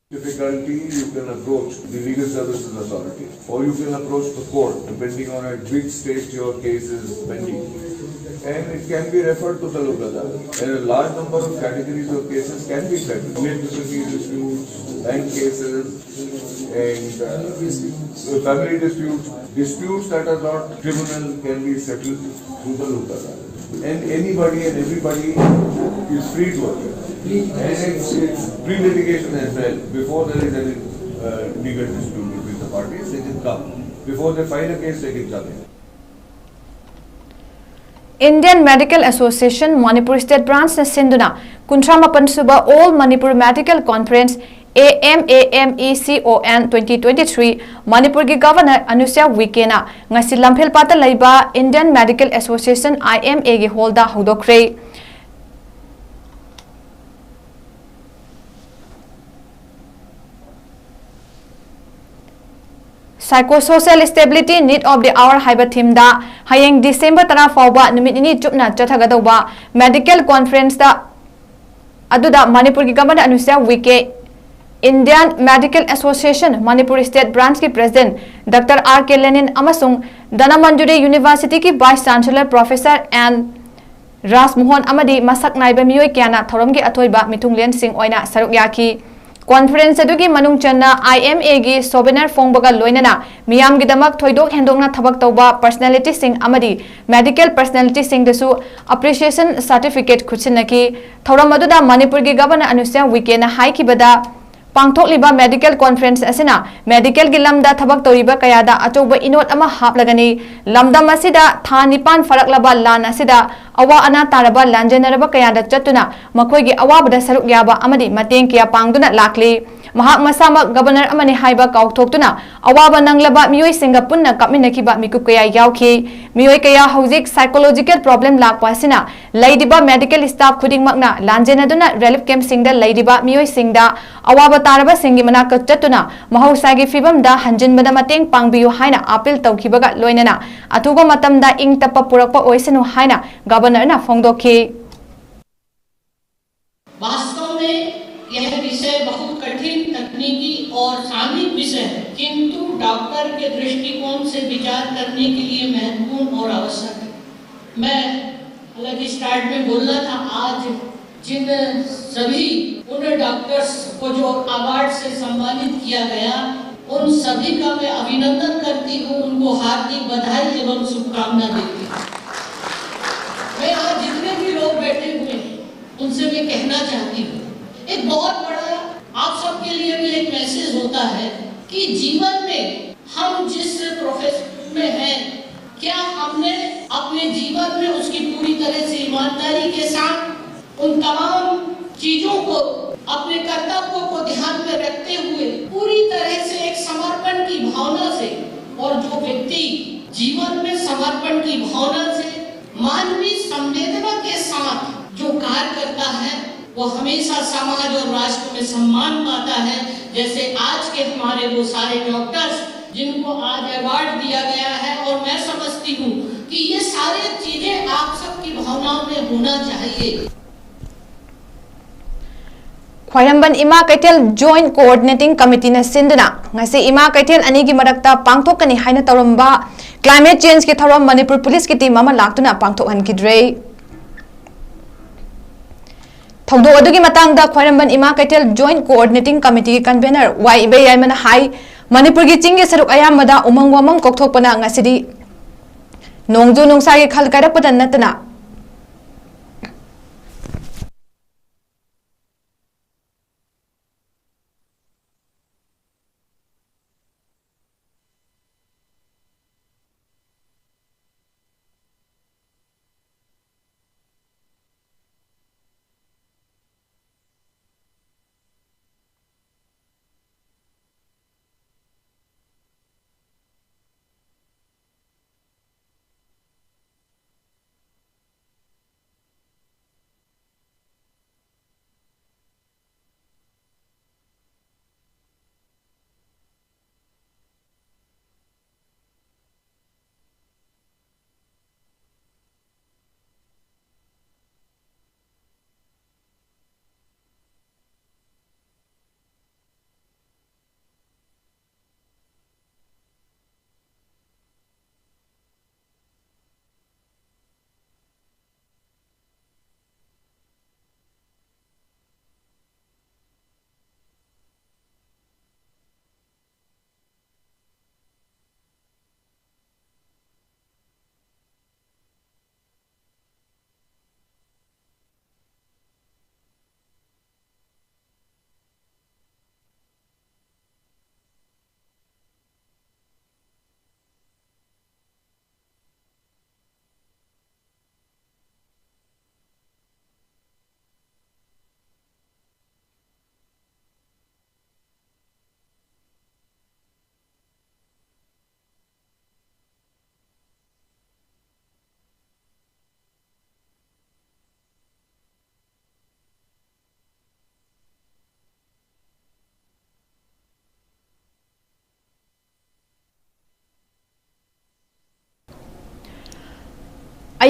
Difficulty, you can approach the legal services authority, or you can approch the court, depending on at which stage your case is pending. And it can be referred to the Lok Adalat. And a large number of categories of cases can be settled. Community disputes, land cases, and uh, family disputes. Disputes that are not criminal can be settled through the Lok Adalat. And anybody and everybody is free to appear. And it's, it's pre-litigation as well, before there is any uh, legal dispute between the parties, they can come. Before they file a case, they can come in. Indian Medical Association Manipur State Branch ꯅ ꯁꯤꯟꯗꯨꯅ ꯀꯨꯟꯊ꯭ꯔꯥ ꯃꯥꯄꯟ ꯁꯨꯕ All Manipur Medical Conference, A M A M E C O N twenty twenty-three, ꯃꯅꯤꯄꯨꯔꯒꯤ governor ꯑꯅꯨꯁ꯭ꯌꯥ ꯎꯏꯀꯦꯅ ꯉꯁꯤ ꯂꯝꯐꯦꯜꯄꯥꯠꯇ ꯂꯩꯕ Indian Medical Association, I M A ꯒꯤ ꯍꯣꯜꯗ ꯍꯧꯗꯣꯛꯈ꯭ꯔꯦ꯫ Psychosocial Stability Need of the Hour ꯍꯥꯏꯕ ꯊꯤꯝꯗ ꯍꯌꯦꯡ ꯗꯤꯁꯦꯝꯕꯔ ꯇꯔꯥ ꯐꯥꯎꯕ ꯅꯨꯃꯤꯠ ꯅꯤꯅꯤ ꯆꯨꯞꯅ ꯆꯠꯊꯒꯗꯧꯕ ꯃꯦꯗꯤꯀꯦꯜ ꯀꯣꯟꯐꯔꯦꯟꯁꯇ ꯑꯗꯨꯗ ꯃꯅꯤꯄꯨꯔꯒꯤ governor Anusuiya Uikey, Indian Medical Association Manipur State Branch ꯀꯤ president doctor R K Lenin ꯑꯃꯁꯨꯡ ꯙꯅꯃꯟꯖꯨꯔꯤ ꯌꯨꯅꯤꯚꯔꯁꯤꯇꯤꯒꯤ vice chancellor professor N Rajmohan ꯑꯃꯗꯤ ꯃꯁꯛ ꯅꯥꯏꯕ ꯃꯤꯑꯣꯏ ꯀꯌꯥꯅ ꯊꯧꯔꯝꯒꯤ ꯑꯊꯣꯏꯕ ꯃꯤꯊꯨꯡꯂꯦꯟꯁꯤꯡ ꯑꯣꯏꯅ ꯁꯔꯨꯛ ꯌꯥꯈꯤ꯫ ꯀꯣꯟꯐꯔꯦꯟꯁ ꯑꯗꯨꯒꯤ ꯃꯅꯨꯡ ꯆꯟꯅ I M A ꯒꯤ ꯁꯣꯚꯦꯅꯔ ꯐꯣꯡꯕꯒ ꯂꯣꯏꯅꯅ ꯃꯤꯌꯥꯝꯒꯤꯗꯃꯛ ꯊꯣꯏꯗꯣꯛ ꯍꯦꯟꯗꯣꯛꯅ ꯊꯕꯛ ꯇꯧꯕ ꯄꯔꯁꯅꯦꯂꯤꯇꯤꯁꯤꯡ ꯑꯃꯗꯤ ꯃꯦꯗꯤꯀꯦꯜ ꯄꯔꯁꯅꯦꯂꯤꯇꯤꯁꯤꯡꯗꯁꯨ ꯑꯦꯄ꯭ꯔꯤꯁꯤꯌꯦꯁꯟ ꯁꯥꯔꯇꯤꯐꯤꯀꯦꯠ ꯈꯨꯠꯁꯤꯟꯅꯈꯤ꯫ ꯊꯧꯔꯝ ꯑꯗꯨꯗ ꯃꯅꯤꯄꯨꯔꯒꯤ ꯒꯚꯔꯅꯔ ꯑꯅꯨꯁ꯭ꯌꯥ ꯎꯏꯀꯦꯅ ꯍꯥꯏꯈꯤꯕꯗ, ꯄꯥꯡꯊꯣꯛꯂꯤꯕ medical conference ꯑꯁꯤꯅ medicalꯒꯤ ꯂꯝꯗ ꯊꯕꯛ ꯇꯧꯔꯤꯕ ꯀꯌꯥꯗ ꯑꯆꯧꯕ ꯏꯅꯣꯠ ꯑꯃ ꯍꯥꯞꯂꯒꯅꯤ꯫ ꯂꯝꯗꯝ ꯑꯁꯤꯗ ꯊꯥ ꯅꯤꯄꯥꯟ ꯐꯥꯔꯛꯂꯕ ꯂꯥꯟ ꯑꯁꯤꯗ ꯑꯋꯥ ꯑꯅꯥ ꯇꯥꯔꯕ ꯂꯥꯟꯖꯦꯟꯅꯔꯕ ꯀꯌꯥꯗ ꯆꯠꯇꯨꯅ ꯃꯈꯣꯏꯒꯤ ꯑꯋꯥꯕꯗ ꯁꯔꯨꯛ ꯌꯥꯕ ꯑꯃꯗꯤ ꯃꯇꯦꯡ ꯀꯌꯥ ꯄꯥꯡꯗꯨꯅ ꯂꯥꯛꯂꯤ꯫ ꯃꯍꯥꯛ ꯃꯁꯥꯃꯛ ꯒꯕꯔꯅꯔ ꯑꯃꯅꯤ ꯍꯥꯏꯕ ꯀꯥꯎꯊꯣꯛꯇꯨꯅ ꯑꯋꯥꯕ ꯅꯪꯂꯕ ꯃꯤꯑꯣꯏꯁꯤꯡꯒ ꯄꯨꯟꯅ ꯀꯥꯞꯃꯤꯟꯅꯈꯤꯕ ꯃꯤꯀꯨꯞ ꯀꯌꯥ ꯌꯥꯎꯈꯤ꯫ ꯃꯤꯑꯣꯏ ꯀꯌꯥ ꯍꯧꯖꯤꯛ psychological problem ꯂꯥꯛꯄ ꯑꯁꯤꯅ ꯂꯩꯔꯤꯕ medical staff ꯈꯨꯗꯤꯡꯃꯛꯅ ꯂꯥꯟꯖꯦꯟꯅꯗꯨꯅ relief campꯁꯤꯡꯗ ꯂꯩꯔꯤꯕ ꯃꯤꯑꯣꯏꯁꯤꯡꯗ ꯑꯋꯥꯕ ꯇꯥꯔꯕꯁꯤꯡꯒꯤ ꯃꯅꯥꯛꯇ ꯆꯠꯇꯨꯅ ꯃꯍꯧꯁꯥꯒꯤ ꯐꯤꯕꯝꯗ ꯍꯟꯖꯤꯟꯕꯗ ꯃꯇꯦꯡ ꯄꯥꯡꯕꯤꯌꯨ ꯍꯥꯏꯅ appeal ꯇꯧꯈꯤꯕꯒ ꯂꯣꯏꯅꯅ ꯑꯊꯨꯕ ꯃꯇꯝꯗ ꯏꯪ ꯇꯞꯄ ꯄꯨꯔꯛꯄ ꯑꯣꯏꯁꯅꯨ ꯍꯥꯏꯅ ꯒꯕꯔꯅꯔꯅ ꯐꯣꯡꯗꯣꯛꯈꯤ꯫ वास्तव में यह विषय बहुत कठिन, तकनीकी और सामयिक विषय है, किंतु डॉक्टर के दृष्टिकोण से विचार करने के लिए महत्वपूर्ण और आवश्यक है। मैं हालांकि स्टार्ट में बोलना था, आज जिन सभी उन डॉक्टर्स को जो अवार्ड से सम्मानित किया गया, उन सभी का मैं अभिनंदन करती हूँ, उनको हार्दिक बधाई एवं शुभकामना देती हूँ। मैं आज जितने भी लोग बैठे हुए हैं, उनसे मैं कहना चाहती हूँ, एक बहुत बड़ा आप सबके लिए भी एक मैसेज होता है कि जीवन में हम जिस प्रोफेशन में हैं, क्या हमने अपने जीवन में उसकी पूरी तरह से ईमानदारी के साथ उन तमाम चीजों को, अपने कर्तव्यों को ध्यान में रखते हुए पूरी तरह से एक समर्पण की भावना से, और जो व्यक्ति जीवन में समर्पण की भावना से मानवीय संवेदना के साथ जो कार्य करता है, वो हमेशा समाज और राष्ट्र में सम्मान पाता है। जैसे आज के हमारे वो सारे डॉक्टर्स जिनको आज अवार्ड दिया गया है, और मैं समझती हूँ कि ये सारे चीजें आप सबकी भावनाओं में होना चाहिए। ख्ꯋꯥꯏꯔꯝꯕꯟ ꯏꯃꯥ ꯀꯩꯊꯦꯜ Joint Coordinating Committeeꯅ ꯁꯤꯟꯗꯨꯅ ꯉꯁꯤ ꯏꯃꯥ ꯀꯩꯊꯦꯜ ꯑꯅꯤꯒꯤ ꯃꯔꯛꯇ ꯄꯥꯡꯊꯣꯛꯀꯅꯤ ꯍꯥꯏꯅ ꯇꯧꯔꯝꯕ climate changeꯀꯤ ꯊꯧꯔꯝ ꯃꯅꯤꯄꯨꯔ ꯄꯨꯂꯤꯁꯀꯤ team ꯑꯃ ꯂꯥꯛꯇꯨꯅ ꯄꯥꯡꯊꯣꯛꯍꯟꯈꯤꯗ꯭ꯔꯦ꯫ ꯊꯧꯗꯣꯛ ꯑꯗꯨꯒꯤ ꯃꯇꯥꯡꯗ ꯈ꯭ꯋꯥꯏꯔꯝꯕꯟ ꯏꯃꯥ ꯀꯩꯊꯦꯜ Joint Coordinating Committeeꯒꯤ convener ꯋꯥꯏ ꯏꯕꯦꯌꯥꯏꯃꯅ ꯍꯥꯏ, ꯃꯅꯤꯄꯨꯔꯒꯤ ꯆꯤꯡꯒꯤ ꯁꯔꯨꯛ ꯑꯌꯥꯝꯕꯗ ꯎꯃꯪ ꯋꯥꯃꯪ ꯀꯣꯛꯊꯣꯛꯄꯅ ꯉꯁꯤꯗꯤ ꯅꯣꯡꯖꯨ ꯅꯨꯡꯁꯥꯒꯤ ꯈꯜ ꯀꯥꯏꯔꯛꯄꯗ ꯅꯠꯇꯅ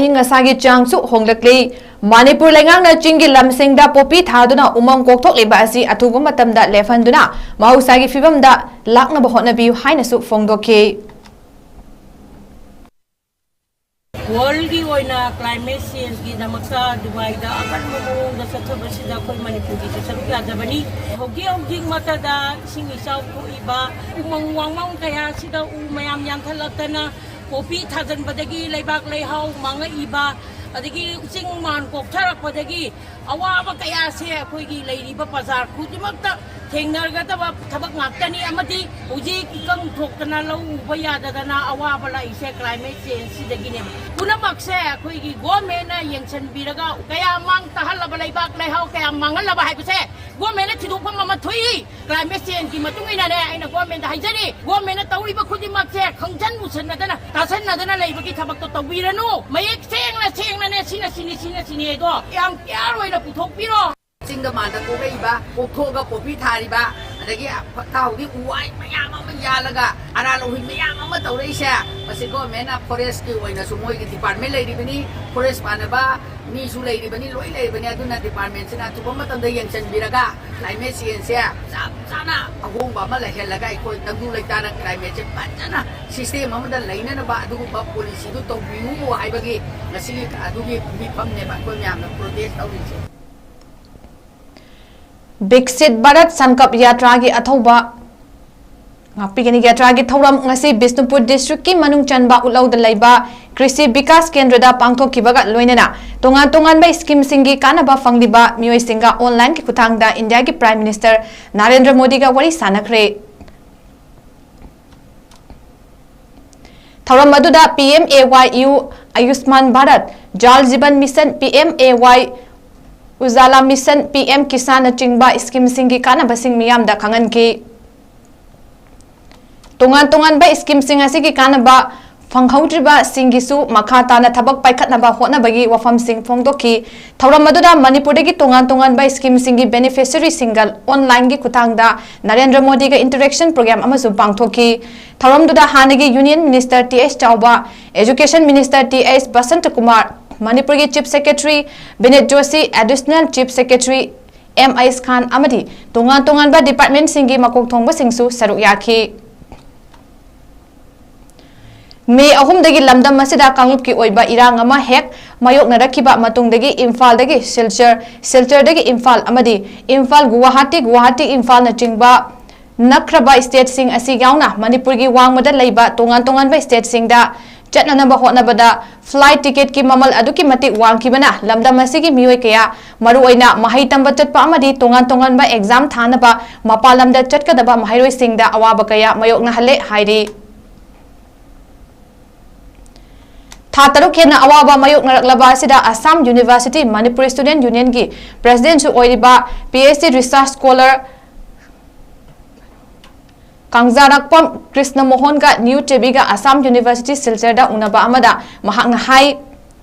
ꯑꯏꯪ ꯑꯁꯥꯒꯤ ꯆꯥꯡꯁꯨ ꯍꯣꯡꯂꯛꯂꯤ꯫ ꯃꯅꯤꯄꯨꯔ ꯂꯩꯉꯥꯛꯅ ꯆꯤꯡꯒꯤ ꯂꯝꯁꯤꯡꯗ ꯄꯣꯄꯤ ꯊꯥꯗꯨꯅ ꯎꯃꯪ ꯀꯣꯛꯊꯣꯛꯂꯤꯕ ꯑꯁꯤ ꯑꯊꯨꯕ ꯃꯇꯝꯗ ꯂꯦꯞꯍꯟꯗꯨꯅ ꯃꯍꯧꯁꯥꯒꯤ ꯐꯤꯕꯝꯗ ꯂꯥꯛꯅꯕ ꯍꯣꯠꯅꯕꯤꯌꯨ ꯍꯥꯏꯅꯁꯨ ꯐꯣꯡꯗꯣꯛꯈꯤ꯫ ꯋꯥꯔꯜꯒꯤ ꯑꯣꯏꯅ ꯀ꯭ꯂꯥꯏꯃꯦꯠ ꯆꯦꯟꯖꯀꯤꯗꯃꯛꯇ ꯗꯨꯕꯥꯏꯗ ꯑꯀꯟꯕ ꯃꯑꯣꯡꯗ ꯆꯠꯊꯕꯁꯤꯗ ꯑꯩꯈꯣꯏ ꯃꯅꯤꯄꯨꯔꯒꯤꯁꯨ ꯁꯔꯨꯛ ꯌꯥꯗꯕꯅꯤ꯫ ꯍꯧꯖꯤꯛ ꯍꯧꯖꯤꯛ ꯃꯛꯇꯗ ꯏꯁꯤꯡ ꯏꯆꯥꯎ ꯊꯣꯛꯏꯕ, ꯎꯃꯪ ꯋꯥꯃꯪ ꯀꯌꯥꯁꯤꯗ ꯎ ꯃꯌꯥꯝ ꯌꯥꯟꯊꯠꯂꯛꯇꯅ ꯄꯣꯄꯤ ꯊꯥꯖꯤꯟꯕꯗꯒꯤ ꯂꯩꯕꯥꯛ ꯂꯩꯍꯥꯎ ꯃꯥꯡꯉꯛꯏꯕ, ꯑꯗꯒꯤ ꯆꯤꯡ ꯃꯥꯟ ꯀꯣꯛꯊꯔꯛꯄꯗꯒꯤ ꯑꯋꯥꯕ ꯀꯌꯥꯁꯦ ꯑꯩꯈꯣꯏꯒꯤ ꯂꯩꯔꯤꯕ ꯄ꯭ꯔꯖꯥ ꯈꯨꯗꯤꯡꯃꯛꯇ ꯊꯦꯡꯅꯒꯗꯕ ꯊꯕꯛ ꯉꯥꯛꯇꯅꯤ꯫ ꯑꯃꯗꯤ ꯍꯧꯖꯤꯛ ꯏꯀꯪ ꯊꯣꯛꯇꯅ ꯂꯧ ꯎꯕ ꯌꯥꯗꯗꯅ ꯑꯋꯥꯕ ꯂꯥꯛꯏꯁꯦ ꯀ꯭ꯂꯥꯏꯃꯦꯠ ꯆꯦꯟꯖꯁꯤꯗꯒꯤꯅꯦ꯫ ꯄꯨꯝꯅꯃꯛꯁꯦ ꯑꯩꯈꯣꯏꯒꯤ ꯒꯣꯔꯃꯦꯟꯅ ꯌꯦꯡꯁꯤꯟꯕꯤꯔꯒ ꯀꯌꯥ ꯃꯥꯡ ꯇꯥꯍꯜꯂꯕ, ꯂꯩꯕꯥꯛ ꯂꯩꯍꯥꯎ ꯀꯌꯥ ꯃꯥꯡꯍꯜꯂꯕ ꯍꯥꯏꯕꯁꯦ ꯒꯣꯔꯃꯦꯟꯅ ꯊꯤꯗꯣꯛꯐꯝ ꯑꯃ ꯊꯣꯛꯏ꯫ ꯀ꯭ꯂꯥꯏꯃꯦꯠ ꯆꯦꯟꯖꯀꯤ ꯃꯇꯨꯡ ꯏꯟꯅꯅꯦ ꯑꯩꯅ ꯒꯣꯔꯃꯦꯟꯗ ꯍꯥꯏꯖꯔꯤ, ꯒꯣꯔꯃꯦꯟꯅ ꯇꯧꯔꯤꯕ ꯈꯨꯗꯤꯡꯃꯛꯁꯦ ꯈꯪꯖꯟ ꯃꯨꯁꯟꯅꯗꯅ, ꯇꯥꯁꯟꯅꯗꯅ ꯂꯩꯕꯒꯤ ꯊꯕꯛꯇꯣ ꯇꯧꯕꯤꯔꯅꯨ꯫ ꯃꯌꯦꯛ ꯁꯦꯡꯅ ꯁꯦꯡꯅꯅꯦ ꯁꯤꯅ ꯁꯤꯅꯤ, ꯁꯤꯅ ꯁꯤꯅꯤ ꯍꯥꯏꯗꯣ ꯌꯥꯝ ꯀ꯭ꯂꯤꯌꯥꯔ ꯑꯣꯏꯅ ꯄꯨꯊꯣꯛꯄꯤꯔꯣ꯫ ꯆꯤꯡꯗ ꯃꯥꯟꯗ ꯀꯣꯛꯂꯛꯏꯕ, ꯀꯣꯛꯊꯣꯛꯑꯒ ꯄꯣꯄꯤ ꯊꯥꯔꯤꯕ, ꯑꯗꯒꯤ ꯐꯠꯇ ꯍꯥꯎꯗꯤ ꯎ ꯋꯥ ꯃꯌꯥꯝ ꯑꯃ ꯌꯥꯜꯂꯒ ꯑꯔꯥꯜ ꯎꯍꯩ ꯃꯌꯥꯝ ꯑꯃ ꯇꯧꯔꯛꯏꯁꯦ, ꯃꯁꯤ ꯒꯣꯔꯃꯦꯟꯅ ꯐꯣꯔꯦꯁꯀꯤ ꯑꯣꯏꯅꯁꯨ ꯃꯣꯏꯒꯤ ꯗꯤꯄꯥꯔꯠꯃꯦꯟ ꯂꯩꯔꯤꯕꯅꯤ, ꯐꯣꯔꯦꯁ ꯄꯥꯟꯅꯕ ꯃꯤꯁꯨ ꯂꯩꯔꯤꯕꯅꯤ, ꯂꯣꯏ ꯂꯩꯔꯤꯕꯅꯤ꯫ ꯑꯗꯨꯅ ꯗꯤꯄꯥꯔꯠꯃꯦꯟꯁꯤꯅ ꯑꯊꯨꯕ ꯃꯇꯝꯗ ꯌꯦꯡꯁꯤꯟꯕꯤꯔꯒ ꯀ꯭ꯂꯥꯏꯃꯦꯠ ꯆꯦꯟꯖꯁꯦ ꯆꯞ ꯆꯥꯅ ꯑꯍꯣꯡꯕ ꯑꯃ ꯂꯩꯍꯜꯂꯒ ꯑꯩꯈꯣꯏ ꯇꯪꯗꯨ ꯂꯩꯇꯥꯅ ꯀ꯭ꯂꯥꯏꯃꯦꯠꯁꯦ ꯐꯖꯅ ꯁꯤꯁꯇꯦꯝ ꯑꯃꯗ ꯂꯩꯅꯅꯕ ꯑꯗꯨꯒꯨꯝꯕ ꯄꯣꯂꯤꯁꯤꯗꯨ ꯇꯧꯕꯤꯌꯨ ꯍꯥꯏꯕꯒꯤ ꯉꯁꯤꯒꯤ ꯑꯗꯨꯒꯤ ꯃꯤꯐꯝꯅꯦꯕ ꯑꯩꯈꯣꯏ ꯃꯌꯥꯝꯅ ꯄ꯭ꯔꯣꯇꯦꯁ ꯇꯧꯔꯤꯁꯦ꯫ ꯕꯤꯛꯁꯤꯠ ꯚꯥꯔꯠ ꯁꯟꯀꯞ ꯌꯥꯇ꯭ꯔꯥꯒꯤ ꯑꯊꯧꯕ ꯉꯥꯛꯄꯤꯒꯅꯤ꯫ ꯌꯥꯇ꯭ꯔꯥꯒꯤ ꯊꯧꯔꯝ ꯉꯁꯤ ꯕꯤꯁꯅꯨꯄꯨꯔ ꯗꯤꯁꯇ꯭ꯔꯤꯛꯀꯤ ꯃꯅꯨꯡ ꯆꯟꯕ ꯎꯠꯂꯧꯗ ꯂꯩꯕ ꯀ꯭ꯔꯤꯁꯤ ꯕꯤꯀꯥꯁ ꯀꯦꯟꯗ꯭ꯔꯗ ꯄꯥꯡꯊꯣꯛꯈꯤꯕꯒ ꯂꯣꯏꯅꯅ ꯇꯣꯉꯥꯟ ꯇꯣꯉꯥꯟꯕ ꯁ꯭ꯀꯤꯝꯁꯤꯡꯒꯤ ꯀꯥꯟꯅꯕ ꯐꯪꯂꯤꯕ ꯃꯤꯑꯣꯏꯁꯤꯡꯒ ꯑꯣꯟꯂꯥꯏꯟꯒꯤ ꯈꯨꯠꯊꯥꯡꯗ ꯏꯟꯗꯤꯌꯥꯒꯤ ꯄ꯭ꯔꯥꯏꯝ ꯃꯤꯅꯤꯁꯇꯔ ꯅꯥꯔꯦꯟꯗ꯭ꯔ ꯃꯣꯗꯤꯒ ꯋꯥꯔꯤ ꯁꯥꯟꯅꯈ꯭ꯔꯦ꯫ ꯊꯧꯔꯝ ꯑꯗꯨꯗ P M A Y U, Ayushman Bharat, Jal Jeevan mission, P M A Y Ujjwala mission, P M ꯀꯤꯁꯥꯟꯅꯆꯤꯡꯕ ꯁ꯭ꯀꯤꯝꯁꯤꯡꯒꯤ ꯀꯥꯟꯅꯕꯁꯤꯡ ꯃꯤꯌꯥꯝꯗ ꯈꯪꯍꯟꯈꯤ꯫ ꯇꯣꯉꯥꯟ ꯇꯣꯉꯥꯟꯕ ꯁ꯭ꯀꯤꯝꯁꯤꯡ ꯑꯁꯤꯒꯤ ꯀꯥꯟꯅꯕ ꯐꯪꯍꯧꯗ꯭ꯔꯤꯕꯁꯤꯡꯒꯤꯁꯨ ꯃꯈꯥ ꯇꯥꯅ ꯊꯕꯛ ꯄꯥꯏꯈꯠꯅꯕ ꯍꯣꯠꯅꯕꯒꯤ ꯋꯥꯐꯝꯁꯤꯡ ꯐꯣꯡꯗꯣꯛꯈꯤ꯫ ꯊꯧꯔꯝ ꯑꯗꯨꯗ ꯃꯅꯤꯄꯨꯔꯗꯒꯤ ꯇꯣꯉꯥꯟ ꯇꯣꯉꯥꯟꯕ ꯁ꯭ꯀꯤꯝꯁꯤꯡꯒꯤ ꯕꯦꯅꯤꯐꯤꯁꯔꯤꯁꯤꯡꯒ ꯑꯣꯟꯂꯥꯏꯟꯒꯤ ꯈꯨꯠꯊꯥꯡꯗ ꯅꯔꯦꯟꯗ꯭ꯔ ꯃꯣꯗꯤꯒ ꯏꯟꯇꯔꯦꯛꯁꯟ ꯄ꯭ꯔꯣꯒ꯭ꯔꯥꯝ ꯑꯃꯁꯨ ꯄꯥꯡꯊꯣꯛꯈꯤ꯫ ꯊꯧꯔꯝꯗꯨꯗ ꯍꯥꯟꯅꯒꯤ ꯌꯨꯅꯤꯌꯟ ꯃꯤꯅꯤꯁꯇꯔ ꯇꯤ ꯑꯦꯁ ꯆꯥꯎꯕ, education minister T S Basanta Kumar, ꯃꯅꯤꯄꯨꯔꯒꯤ chief secretary Vineet Joshi, additional chief secretary M H Khan ꯑꯃꯗꯤ ꯇꯣꯉꯥꯟ ꯇꯣꯉꯥꯟꯕ ꯗꯤꯄꯥꯔꯠꯃꯦꯟꯁꯤꯡꯒꯤ ꯃꯀꯣꯛ ꯊꯣꯡꯕꯁꯤꯡꯁꯨ ꯁꯔꯨꯛ ꯌꯥꯈꯤ꯫ ꯃꯦ ꯑꯍꯨꯝꯗꯒꯤ ꯂꯝꯗꯝ ꯑꯁꯤꯗ ꯀꯥꯡꯂꯨꯞꯀꯤ ꯑꯣꯏꯕ ꯏꯔꯥꯡ ꯑꯃ ꯍꯦꯛ ꯃꯥꯌꯣꯛꯅꯔꯛꯈꯤꯕ ꯃꯇꯨꯡꯗꯒꯤ ꯏꯝꯐꯥꯜꯗꯒꯤ ꯁꯤꯜꯆꯔ, ꯁꯤꯜꯆꯔꯗꯒꯤ ꯏꯝꯐꯥꯜ ꯑꯃꯗꯤ ꯏꯝꯐꯥꯜ ꯒꯨꯋꯥꯍꯥꯇꯤ, ꯒꯨꯋꯥꯍꯥꯇꯤ ꯏꯝꯐꯥꯜꯅꯆꯤꯡꯕ ꯅꯛꯈ꯭ꯔꯕ ꯁ꯭ꯇꯦꯠꯁꯤꯡ ꯑꯁꯤ ꯌꯥꯎꯅ ꯃꯅꯤꯄꯨꯔꯒꯤ ꯋꯥꯡꯃꯗ ꯂꯩꯕ ꯇꯣꯉꯥꯟ ꯇꯣꯉꯥꯟꯕ ꯁ꯭ꯇꯦꯠꯁꯤꯡꯗ ꯆꯠꯅꯅꯕ ꯍꯣꯠꯅꯕꯗ ꯐ꯭ꯂꯥꯏꯠ ꯇꯤꯀꯦꯠꯀꯤ ꯃꯃꯜ ꯑꯗꯨꯛꯀꯤ ꯃꯇꯤꯛ ꯋꯥꯡꯈꯤꯕꯅ ꯂꯝꯗꯝ ꯑꯁꯤꯒꯤ ꯃꯤꯑꯣꯏ ꯀꯌꯥ, ꯃꯔꯨꯑꯣꯏꯅ ꯃꯍꯩ ꯇꯝꯕ ꯆꯠꯄ ꯑꯃꯗꯤ ꯇꯣꯉꯥꯟ ꯇꯣꯉꯥꯟꯕ ꯑꯦꯛꯖꯥꯝ ꯊꯥꯅꯕ ꯃꯄꯥꯟ ꯂꯝꯗ ꯆꯠꯀꯗꯕ ꯃꯍꯩꯔꯣꯏꯁꯤꯡꯗ ꯑꯋꯥꯕ ꯀꯌꯥ ꯃꯥꯌꯣꯛꯅꯍꯜꯂꯦ ꯍꯥꯏꯔꯤ꯫ ꯊꯥ ꯇꯔꯨꯛ ꯍꯦꯟꯅ ꯑꯋꯥꯕ ꯃꯥꯌꯣꯛꯅꯔꯛꯂꯕ ꯑꯁꯤꯗ ꯑꯁꯥꯝ ꯌꯨꯅꯤꯚꯔꯁꯤꯇꯤ ꯃꯅꯤꯄꯨꯔ ꯁ꯭ꯇꯨꯗꯦꯟꯠ ꯌꯨꯅꯤꯌꯟꯒꯤ ꯄ꯭ꯔꯦꯁꯤꯗꯦꯟꯠꯁꯨ ꯑꯣꯏꯔꯤꯕ P H D research scholar Kangjarakpam Krishna ꯃꯣꯍꯟꯒ ꯅ꯭ꯌꯨ ꯇꯤꯚꯤꯒ ꯑꯁꯥꯝ ꯌꯨꯅꯤꯚꯔꯁꯤꯇꯤ ꯁꯤꯜꯆꯔꯗ ꯎꯅꯕ ꯑꯃꯗ ꯃꯍꯥꯛꯅ ꯍꯥꯏ,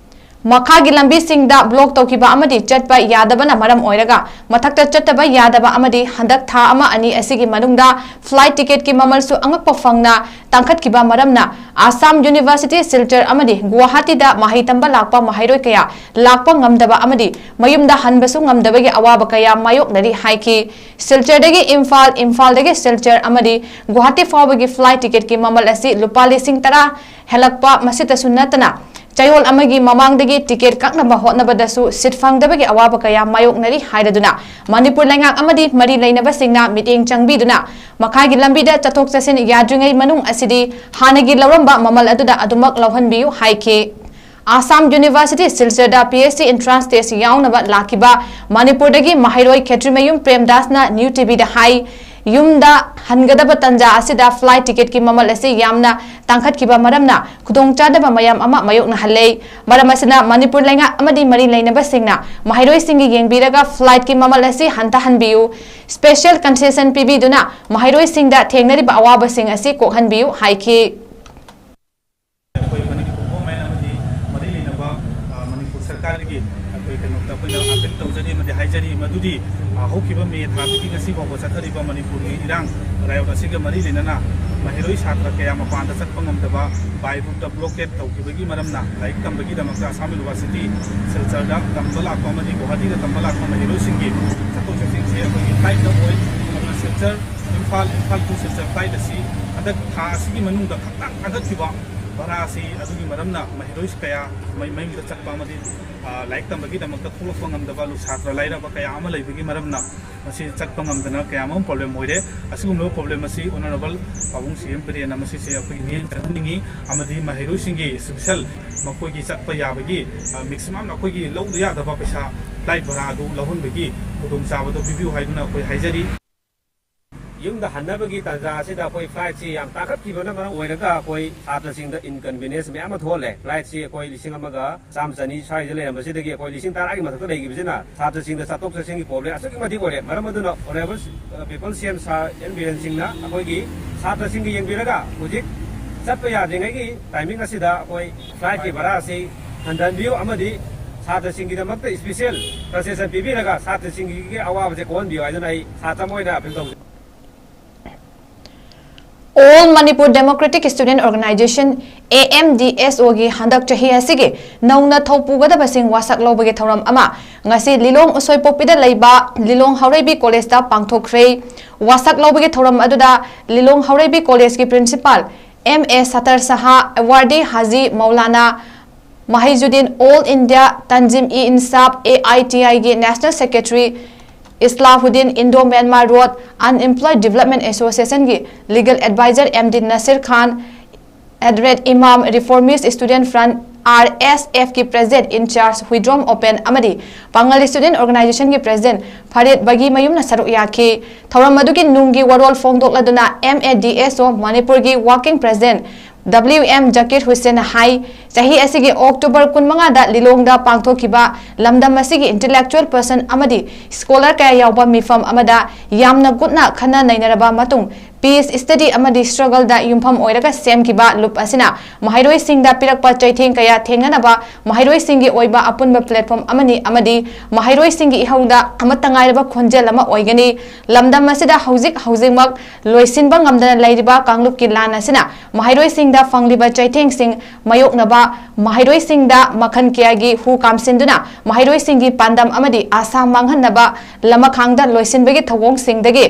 ꯃꯈꯥꯒꯤ ꯂꯝꯕꯤꯁꯤꯡꯗ ꯕ꯭ꯂꯣꯛ ꯇꯧꯈꯤꯕ ꯑꯃꯗꯤ ꯆꯠꯄ ꯌꯥꯗꯕꯅ ꯃꯔꯝ ꯑꯣꯏꯔꯒ ꯃꯊꯛꯇ ꯆꯠꯇꯕ ꯌꯥꯗꯕ ꯑꯃꯗꯤ ꯍꯟꯗꯛ ꯊꯥ ꯑꯃ ꯑꯅꯤ ꯑꯁꯤꯒꯤ ꯃꯅꯨꯡꯗ ꯐ꯭ꯂꯥꯏꯠ ꯇꯤꯀꯦꯠꯀꯤ ꯃꯃꯜꯁꯨ ꯑꯉꯛꯄ ꯐꯪꯅ ꯇꯥꯡꯈꯠꯈꯤꯕ ꯃꯔꯝꯅ ꯑꯁꯥꯝ ꯌꯨꯅꯤꯚꯔꯁꯤꯇꯤ ꯁꯤꯜꯆꯔ ꯑꯃꯗꯤ ꯒꯨꯋꯥꯍꯥꯇꯤꯗ ꯃꯍꯩ ꯇꯝꯕ ꯂꯥꯛꯄ ꯃꯍꯩꯔꯣꯏ ꯀꯌꯥ ꯂꯥꯛꯄ ꯉꯝꯗꯕ ꯑꯃꯗꯤ ꯃꯌꯨꯝꯗ ꯍꯟꯕꯁꯨ ꯉꯝꯗꯕꯒꯤ ꯑꯋꯥꯕ ꯀꯌꯥ ꯃꯥꯌꯣꯛꯅꯔꯤ ꯍꯥꯏꯈꯤ꯫ ꯁꯤꯜꯆꯔꯗꯒꯤ ꯏꯝꯐꯥꯜ, ꯏꯝꯐꯥꯜꯗꯒꯤ ꯁꯤꯜꯆꯔ ꯑꯃꯗꯤ ꯒꯨꯋꯥꯍꯥꯇꯤ ꯐꯥꯎꯕꯒꯤ ꯐ꯭ꯂꯥꯏꯠ ꯇꯤꯀꯦꯠꯀꯤ ꯃꯃꯜ ꯑꯁꯤ ꯂꯨꯄꯥ ꯂꯤꯁꯤꯡ ꯇꯔꯥ ꯍꯦꯜꯂꯛꯄ, ꯃꯁꯤꯇꯁꯨ ꯅꯠꯇꯅ ꯆꯌꯣꯜ ꯑꯃꯒꯤ ꯃꯃꯥꯡꯗꯒꯤ ꯇꯤꯀꯦꯠ ꯀꯛꯅꯕ ꯍꯣꯠꯅꯕꯗꯁꯨ ꯁꯤꯠ ꯐꯪꯗꯕꯒꯤ ꯑꯋꯥꯕ ꯀꯌꯥ ꯃꯥꯌꯣꯛꯅꯔꯤ ꯍꯥꯏꯔꯗꯨꯅ ꯃꯅꯤꯄꯨꯔ ꯂꯩꯉꯥꯛ ꯑꯃꯗꯤ ꯃꯔꯤ ꯂꯩꯅꯕꯁꯤꯡꯅ ꯃꯤꯠꯌꯦꯡ ꯆꯪꯕꯤꯗꯨꯅ ꯃꯈꯥꯒꯤ ꯂꯝꯕꯤꯗ ꯆꯠꯊꯣꯛ ꯆꯠꯁꯤꯟ ꯌꯥꯗ꯭ꯔꯤꯉꯩ ꯃꯅꯨꯡ ꯑꯁꯤꯗꯤ ꯍꯥꯟꯅꯒꯤ ꯂꯧꯔꯝꯕ ꯃꯃꯜ ꯑꯗꯨꯗ ꯑꯗꯨꯃꯛ ꯂꯧꯍꯟꯕꯤꯌꯨ ꯍꯥꯏꯈꯤ꯫ ꯑꯁꯥꯝ ꯌꯨꯅꯤꯚꯔꯁꯤꯇꯤ ꯁꯤꯜꯆꯔꯗ P H D entrance test ꯌꯥꯎꯅꯕ ꯂꯥꯛꯈꯤꯕ ꯃꯅꯤꯄꯨꯔꯗꯒꯤ ꯃꯍꯩꯔꯣꯏ ꯈꯦꯇ꯭ꯔꯤꯃꯌꯨꯝ ꯄ꯭ꯔꯦꯝꯗꯥꯁꯅ ꯅ꯭ꯌꯨ ꯇꯤꯚꯤꯗ ꯍꯥꯏ, ꯌꯨꯝꯗ ꯍꯟꯒꯗꯕ ꯇꯟꯖꯥ ꯑꯁꯤꯗ ꯐ꯭ꯂꯥꯏꯠ ꯇꯤꯀꯦꯠꯀꯤ ꯃꯃꯜ ꯑꯁꯤ ꯌꯥꯝꯅ ꯇꯥꯡꯈꯠꯈꯤꯕ ꯃꯔꯝꯅ ꯈꯨꯗꯣꯡꯆꯥꯗꯕ ꯃꯌꯥꯝ ꯑꯃ ꯃꯥꯌꯣꯛꯅꯍꯜꯂꯦ꯫ ꯃꯔꯝ ꯑꯁꯤꯅ ꯃꯅꯤꯄꯨꯔ ꯂꯩꯉꯥꯛ ꯑꯃꯗꯤ ꯃꯔꯤ ꯂꯩꯅꯕꯁꯤꯡꯅ ꯃꯍꯩꯔꯣꯏꯁꯤꯡꯒꯤ ꯌꯦꯡꯕꯤꯔꯒ ꯐ꯭ꯂꯥꯏꯠꯀꯤ ꯃꯃꯜ ꯑꯁꯤ ꯍꯟꯊꯍꯟꯕꯤꯌꯨ, ꯁ꯭ꯄꯦꯁꯦꯜ ꯀꯟꯁꯦꯁꯟ ꯄꯤꯕꯤꯗꯨꯅ ꯃꯍꯩꯔꯣꯏꯁꯤꯡꯗ ꯊꯦꯡꯅꯔꯤꯕ ꯑꯋꯥꯕꯁꯤꯡ ꯑꯁꯤ ꯀꯣꯛꯍꯟꯕꯤꯌꯨ ꯍꯥꯏꯈꯤ꯫ ꯁꯔꯀꯥꯔꯒꯤ ꯑꯩꯈꯣꯏ ꯀꯩꯅꯣꯗ ꯑꯩꯈꯣꯏꯅ ꯑꯥꯄꯤꯜ ꯇꯧꯖꯔꯤ ꯑꯃꯗꯤ ꯍꯥꯏꯖꯔꯤ ꯃꯗꯨꯗꯤ, ꯑ, ꯍꯧꯈꯤꯕ ꯃꯦ ꯊꯥꯗꯒꯤ ꯉꯁꯤ ꯐꯥꯎꯕ ꯆꯠꯊꯔꯤꯕ ꯃꯅꯤꯄꯨꯔꯒꯤ ꯏꯔꯥꯡ ꯔꯥꯌꯣꯠ ꯑꯁꯤꯒ ꯃꯔꯤ ꯂꯩꯅꯅ ꯃꯍꯩꯔꯣꯏ ꯁꯥꯇ꯭ꯔ ꯀꯌꯥ ꯃꯄꯥꯟꯗ ꯆꯠꯄ ꯉꯝꯗꯕ, ꯕꯥꯏ ꯔꯣꯠꯇ ꯕ꯭ꯂꯣꯀꯦꯠ ꯇꯧꯈꯤꯕꯒꯤ ꯃꯔꯝꯅ ꯂꯥꯏꯔꯤꯛ ꯇꯝꯕꯒꯤꯗꯃꯛꯇ ꯑꯁꯥꯝ ꯌꯨꯅꯤꯚꯔꯁꯤꯇꯤ ꯁꯤꯜꯆꯔꯗ ꯇꯝꯕ ꯂꯥꯛꯄ ꯑꯃꯗꯤ ꯒꯨꯋꯥꯍꯥꯇꯤꯗ ꯇꯝꯕ ꯂꯥꯛꯄ ꯃꯍꯩꯔꯣꯏꯁꯤꯡꯒꯤ ꯆꯠꯊꯣꯛ ꯆꯠꯁꯤꯟꯁꯦ ꯑꯩꯈꯣꯏꯒꯤ ꯐ꯭ꯂꯥꯏꯠꯇ ꯑꯣꯏ꯫ ꯑꯗꯨꯅ ꯁꯤꯜꯆꯔ, ꯏꯝꯐꯥꯜ, ꯏꯝꯐꯥꯜ to ꯁꯤꯜꯆꯔ ꯐ꯭ꯂꯥꯏꯠ ꯑꯁꯤ ꯍꯟꯗꯛ ꯊꯥ ꯑꯁꯤꯒꯤ ꯃꯅꯨꯡꯗ ꯈꯛꯇꯪ ꯊꯥꯡꯒꯠꯈꯤꯕ ꯚꯔꯥ ꯑꯁꯤ ꯑꯗꯨꯒꯤ ꯃꯔꯝꯅ ꯃꯍꯩꯔꯣꯏ ꯀꯌꯥ ꯃꯩ-, ꯃꯌꯨꯝꯗ ꯆꯠꯄ ꯑꯃꯗꯤ, ꯑ, ꯂꯥꯏꯔꯤꯛ ꯇꯝꯕꯒꯤꯗꯃꯛꯇ ꯊꯣꯛꯂꯛꯄ ꯉꯝꯗꯕ ꯂꯨ-, ꯁꯥꯇ꯭ꯔ ꯂꯥꯏꯔꯕ ꯀꯌꯥ ꯑꯃ ꯂꯩꯕꯒꯤ ꯃꯔꯝꯅ ꯃꯁꯤ ꯆꯠꯄ ꯉꯝꯗꯅ ꯀꯌꯥ ꯑꯃ ꯄ꯭ꯔꯣꯕ꯭ꯂꯦꯝ ꯑꯣꯏꯔꯦ꯫ ꯑꯁꯤꯒꯨꯝꯂꯕ ꯄ꯭ꯔꯣꯕ꯭ꯂꯦꯝ ꯑꯁꯤ ꯑꯣꯅꯔꯦꯕꯜ ꯄꯥꯕꯨꯡ ꯁꯤ ꯑꯦꯝ ꯕꯤꯔꯦꯟꯅ ꯃꯁꯤꯁꯦ ꯑꯩꯈꯣꯏꯒꯤ ꯃꯤꯠꯌꯦꯡ ꯆꯪꯍꯟꯅꯤꯡꯉꯤ ꯑꯃꯗꯤ ꯃꯍꯩꯔꯣꯏꯁꯤꯡꯒꯤ ꯏꯁꯄꯤꯁꯦꯜ ꯃꯈꯣꯏꯒꯤ ꯆꯠꯄ ꯌꯥꯕꯒꯤ, ꯑ, ꯃꯦꯛꯁꯤꯃꯝ ꯑꯩꯈꯣꯏꯒꯤ ꯂꯧꯗ ꯌꯥꯗꯕ ꯄꯩꯁꯥ ꯐ꯭ꯂꯥꯏꯠ ꯚꯔꯥ ꯑꯗꯨ ꯂꯧꯍꯟꯕꯒꯤ ꯈꯨꯗꯣꯡꯆꯥꯕꯗꯨ ꯄꯤꯕꯤꯌꯨ ꯍꯥꯏꯗꯨꯅ ꯑꯩꯈꯣꯏ ꯍꯥꯏꯖꯔꯤ꯫ ꯌꯨꯝꯗ ꯍꯟꯅꯕꯒꯤ ꯇꯥꯟꯖꯥ ꯑꯁꯤꯗ ꯑꯩꯈꯣꯏ ꯐ꯭ꯂꯥꯏꯠꯁꯤ ꯌꯥꯝ ꯇꯥꯡꯈꯠꯈꯤꯕꯅ ꯃꯔꯝ ꯑꯣꯏꯔꯒ ꯑꯩꯈꯣꯏ ꯁꯥꯇ꯭ꯔꯁꯤꯡꯗ ꯏꯟꯀꯟꯚꯤꯅꯤꯌꯦꯟꯁ ꯃꯌꯥꯝ ꯑꯃ ꯊꯣꯛꯍꯜꯂꯦ꯫ ꯐ꯭ꯂꯥꯏꯠꯁꯤ ꯑꯩꯈꯣꯏ ꯂꯤꯁꯤꯡ ꯑꯃꯒ ꯆꯥꯝꯃ ꯆꯅꯤ ꯁ꯭ꯋꯥꯏꯗ ꯂꯩꯔꯝꯕꯁꯤꯗꯒꯤ ꯑꯩꯈꯣꯏ ꯂꯤꯁꯤꯡ ꯇꯔꯥꯒꯤ ꯃꯊꯛꯇ ꯂꯩꯈꯤꯕꯁꯤꯅ ꯁꯥꯇ꯭ꯔꯁꯤꯡꯗ ꯆꯠꯊꯣꯛ ꯆꯠꯁꯤꯟꯒꯤ ꯄ꯭ꯔꯣꯕ꯭ꯂꯦꯝ ꯑꯁꯨꯛꯀꯤ ꯃꯇꯤꯛ ꯑꯣꯏꯔꯦ꯫ ꯃꯔꯝ ꯑꯗꯨꯅ ꯑꯣꯅꯔꯦꯕꯜ, ꯑ, ꯄꯤꯄꯜ ꯁꯤ ꯑꯦꯝ ꯁꯥꯔ ꯑꯦꯟ ꯕꯤꯔꯦꯟ ꯁꯤꯡꯅ ꯑꯩꯈꯣꯏꯒꯤ ꯁꯥꯇ꯭ꯔꯁꯤꯡꯒꯤ ꯌꯦꯡꯕꯤꯔꯒ ꯍꯧꯖꯤꯛ ꯆꯠꯄ ꯌꯥꯗ꯭ꯔꯤꯉꯩꯒꯤ ꯇꯥꯏꯃꯤꯡ ꯑꯁꯤꯗ ꯑꯩꯈꯣꯏ ꯐ꯭ꯂꯥꯏꯠꯀꯤ ꯚꯔꯥ ꯑꯁꯤ ꯍꯟꯊꯍꯟꯕꯤꯌꯨ ꯑꯃꯗꯤ ꯁꯥꯇ꯭ꯔꯁꯤꯡꯒꯤꯗꯃꯛꯇ ꯏꯁꯄꯤꯁꯦꯜ ꯀꯟꯁꯦꯁꯟ ꯄꯤꯕꯤꯔꯒ ꯁꯥꯇ꯭ꯔꯁꯤꯡꯒꯤ ꯑꯋꯥꯕꯁꯦ ꯀꯣꯛꯍꯟꯕꯤꯌꯨ ꯍꯥꯏꯗꯨꯅ ꯑꯩ ꯁꯥꯇ꯭ꯔ ꯑꯃ ꯑꯣꯏꯅ ꯑꯄꯤꯜ ꯇꯧꯖꯩ꯫ All Manipur Democratic Student Organisation, A M D S O ꯒꯤ ꯍꯟꯗꯛ ꯆꯍꯤ ꯑꯁꯤꯒꯤ ꯅꯧꯅ ꯊꯧ ꯄꯨꯒꯗꯕꯁꯤꯡ ꯋꯥꯁꯛ ꯂꯧꯕꯒꯤ ꯊꯧꯔꯝ ꯑꯃ ꯉꯁꯤ ꯂꯤꯂꯣꯡ ꯎꯁꯣꯏꯄꯣꯛꯄꯤꯗ ꯂꯩꯕ ꯂꯤꯂꯣꯡ ꯍꯥꯎꯔꯩꯕꯤ ꯀꯣꯂꯦꯖꯇ ꯄꯥꯡꯊꯣꯛꯈ꯭ꯔꯦ꯫ ꯋꯥꯁꯛ ꯂꯧꯕꯒꯤ ꯊꯧꯔꯝ ꯑꯗꯨꯗ ꯂꯤꯂꯣꯡ ꯍꯥꯎꯔꯩꯕꯤ ꯀꯣꯂꯦꯖꯀꯤ principal M A Sattar Shah, awardee Haji Maulana Mohiuddin, All India Tanzim-e-Insaf, A I T I ꯒꯤ national secretary Islahuddin, Indo Myanmar Road Unemployed Development Association ꯒꯤ legal adviser M D Nasir Khan, ꯑꯦꯗꯔꯦꯠ Imam, Reformist Student Front, R S F ꯀꯤ ꯄ꯭ꯔꯦꯁꯤꯗꯦꯟꯠ ꯏꯟ ꯆꯥꯔꯖ ꯍꯨꯏꯗ꯭ꯔꯣꯝ ꯑꯣꯄꯦꯟ ꯑꯃꯗꯤ Pangal student ꯑꯣꯔꯒꯅꯥꯏꯖꯦꯁꯟꯒꯤ president ꯐꯔꯤꯗ ꯕꯒꯤ ꯃꯌꯨꯝꯅ ꯁꯔꯨꯛ ꯌꯥꯈꯤ꯫ ꯊꯧꯔꯝ ꯑꯗꯨꯒꯤ ꯅꯨꯡꯒꯤ ꯋꯥꯔꯣꯜ ꯐꯣꯡꯗꯣꯛꯂꯗꯨꯅ M A D S O ꯃꯅꯤꯄꯨꯔꯒꯤ ꯋꯥꯔꯀꯤꯡ ꯄ꯭ꯔꯦꯁꯤꯗꯦꯟꯠ W M ꯖꯀꯤꯔ ꯍꯨꯁꯦꯟꯅ ꯍꯥꯏ, ꯆꯍꯤ ꯑꯁꯤꯒꯤ ꯑꯣꯛꯇꯣꯕꯔ ꯀꯨꯟꯃꯉꯥꯗ ꯂꯤꯂꯣꯡꯗ ꯄꯥꯡꯊꯣꯛꯈꯤꯕ ꯂꯝꯗꯝ ꯑꯁꯤꯒꯤ ꯏꯟꯇꯦꯂꯦꯛꯆꯨꯑꯦꯜ ꯄꯔꯁꯟ ꯑꯃꯗꯤ ꯁ꯭ꯀꯣꯂꯔ ꯀꯌꯥ ꯌꯥꯎꯕ ꯃꯤꯐꯝ ꯑꯃꯗ ꯌꯥꯝꯅ ꯀꯨꯞꯅ ꯈꯟꯅ ꯅꯩꯅꯔꯕ ꯃꯇꯨꯡ Peace Study ꯑꯃꯗꯤ Struggle ꯗ ꯌꯨꯝꯐꯝ ꯑꯣꯏꯔꯒ ꯁꯦꯝꯈꯤꯕ ꯂꯨꯞ ꯑꯁꯤꯅ ꯃꯍꯩꯔꯣꯏꯁꯤꯡꯗ ꯄꯤꯔꯛꯄ ꯆꯩꯊꯦꯡ ꯀꯌꯥ ꯊꯦꯡꯅꯅꯕ ꯃꯍꯩꯔꯣꯏꯁꯤꯡꯒꯤ ꯑꯣꯏꯕ ꯑꯄꯨꯟꯕ platform ꯑꯃꯅꯤ ꯑꯃꯗꯤ ꯃꯍꯩꯔꯣꯏꯁꯤꯡꯒꯤ ꯏꯍꯧꯗ ꯑꯃꯠꯇ ꯉꯥꯏꯔꯕ ꯈꯣꯟꯖꯦꯜ ꯑꯃ ꯑꯣꯏꯒꯅꯤ꯫ ꯂꯝꯗꯝ ꯑꯁꯤꯗ ꯍꯧꯖꯤꯛ ꯍꯧꯖꯤꯛꯃꯛ ꯂꯣꯏꯁꯤꯟꯕ ꯉꯝꯗꯅ ꯂꯩꯔꯤꯕ ꯀꯥꯡꯂꯨꯞꯀꯤ ꯂꯥꯟ ꯑꯁꯤꯅ ꯃꯍꯩꯔꯣꯏꯁꯤꯡꯗ ꯐꯪꯂꯤꯕ ꯆꯩꯊꯦꯡꯁꯤꯡ ꯃꯥꯌꯣꯛꯅꯕ ꯃꯍꯩꯔꯣꯏꯁꯤꯡꯗ ꯃꯈꯜ ꯀꯌꯥꯒꯤ ꯍꯨ ꯀꯥꯝꯁꯤꯟꯗꯨꯅ ꯃꯍꯩꯔꯣꯏꯁꯤꯡꯒꯤ ꯄꯥꯟꯗꯝ ꯑꯃꯗꯤ ꯑꯥꯁꯥ ꯃꯥꯡꯍꯟꯅꯕ ꯂꯃꯈꯥꯡꯗ ꯂꯣꯏꯁꯤꯟꯕꯒꯤ ꯊꯧꯑꯣꯡꯁꯤꯡꯗꯒꯤ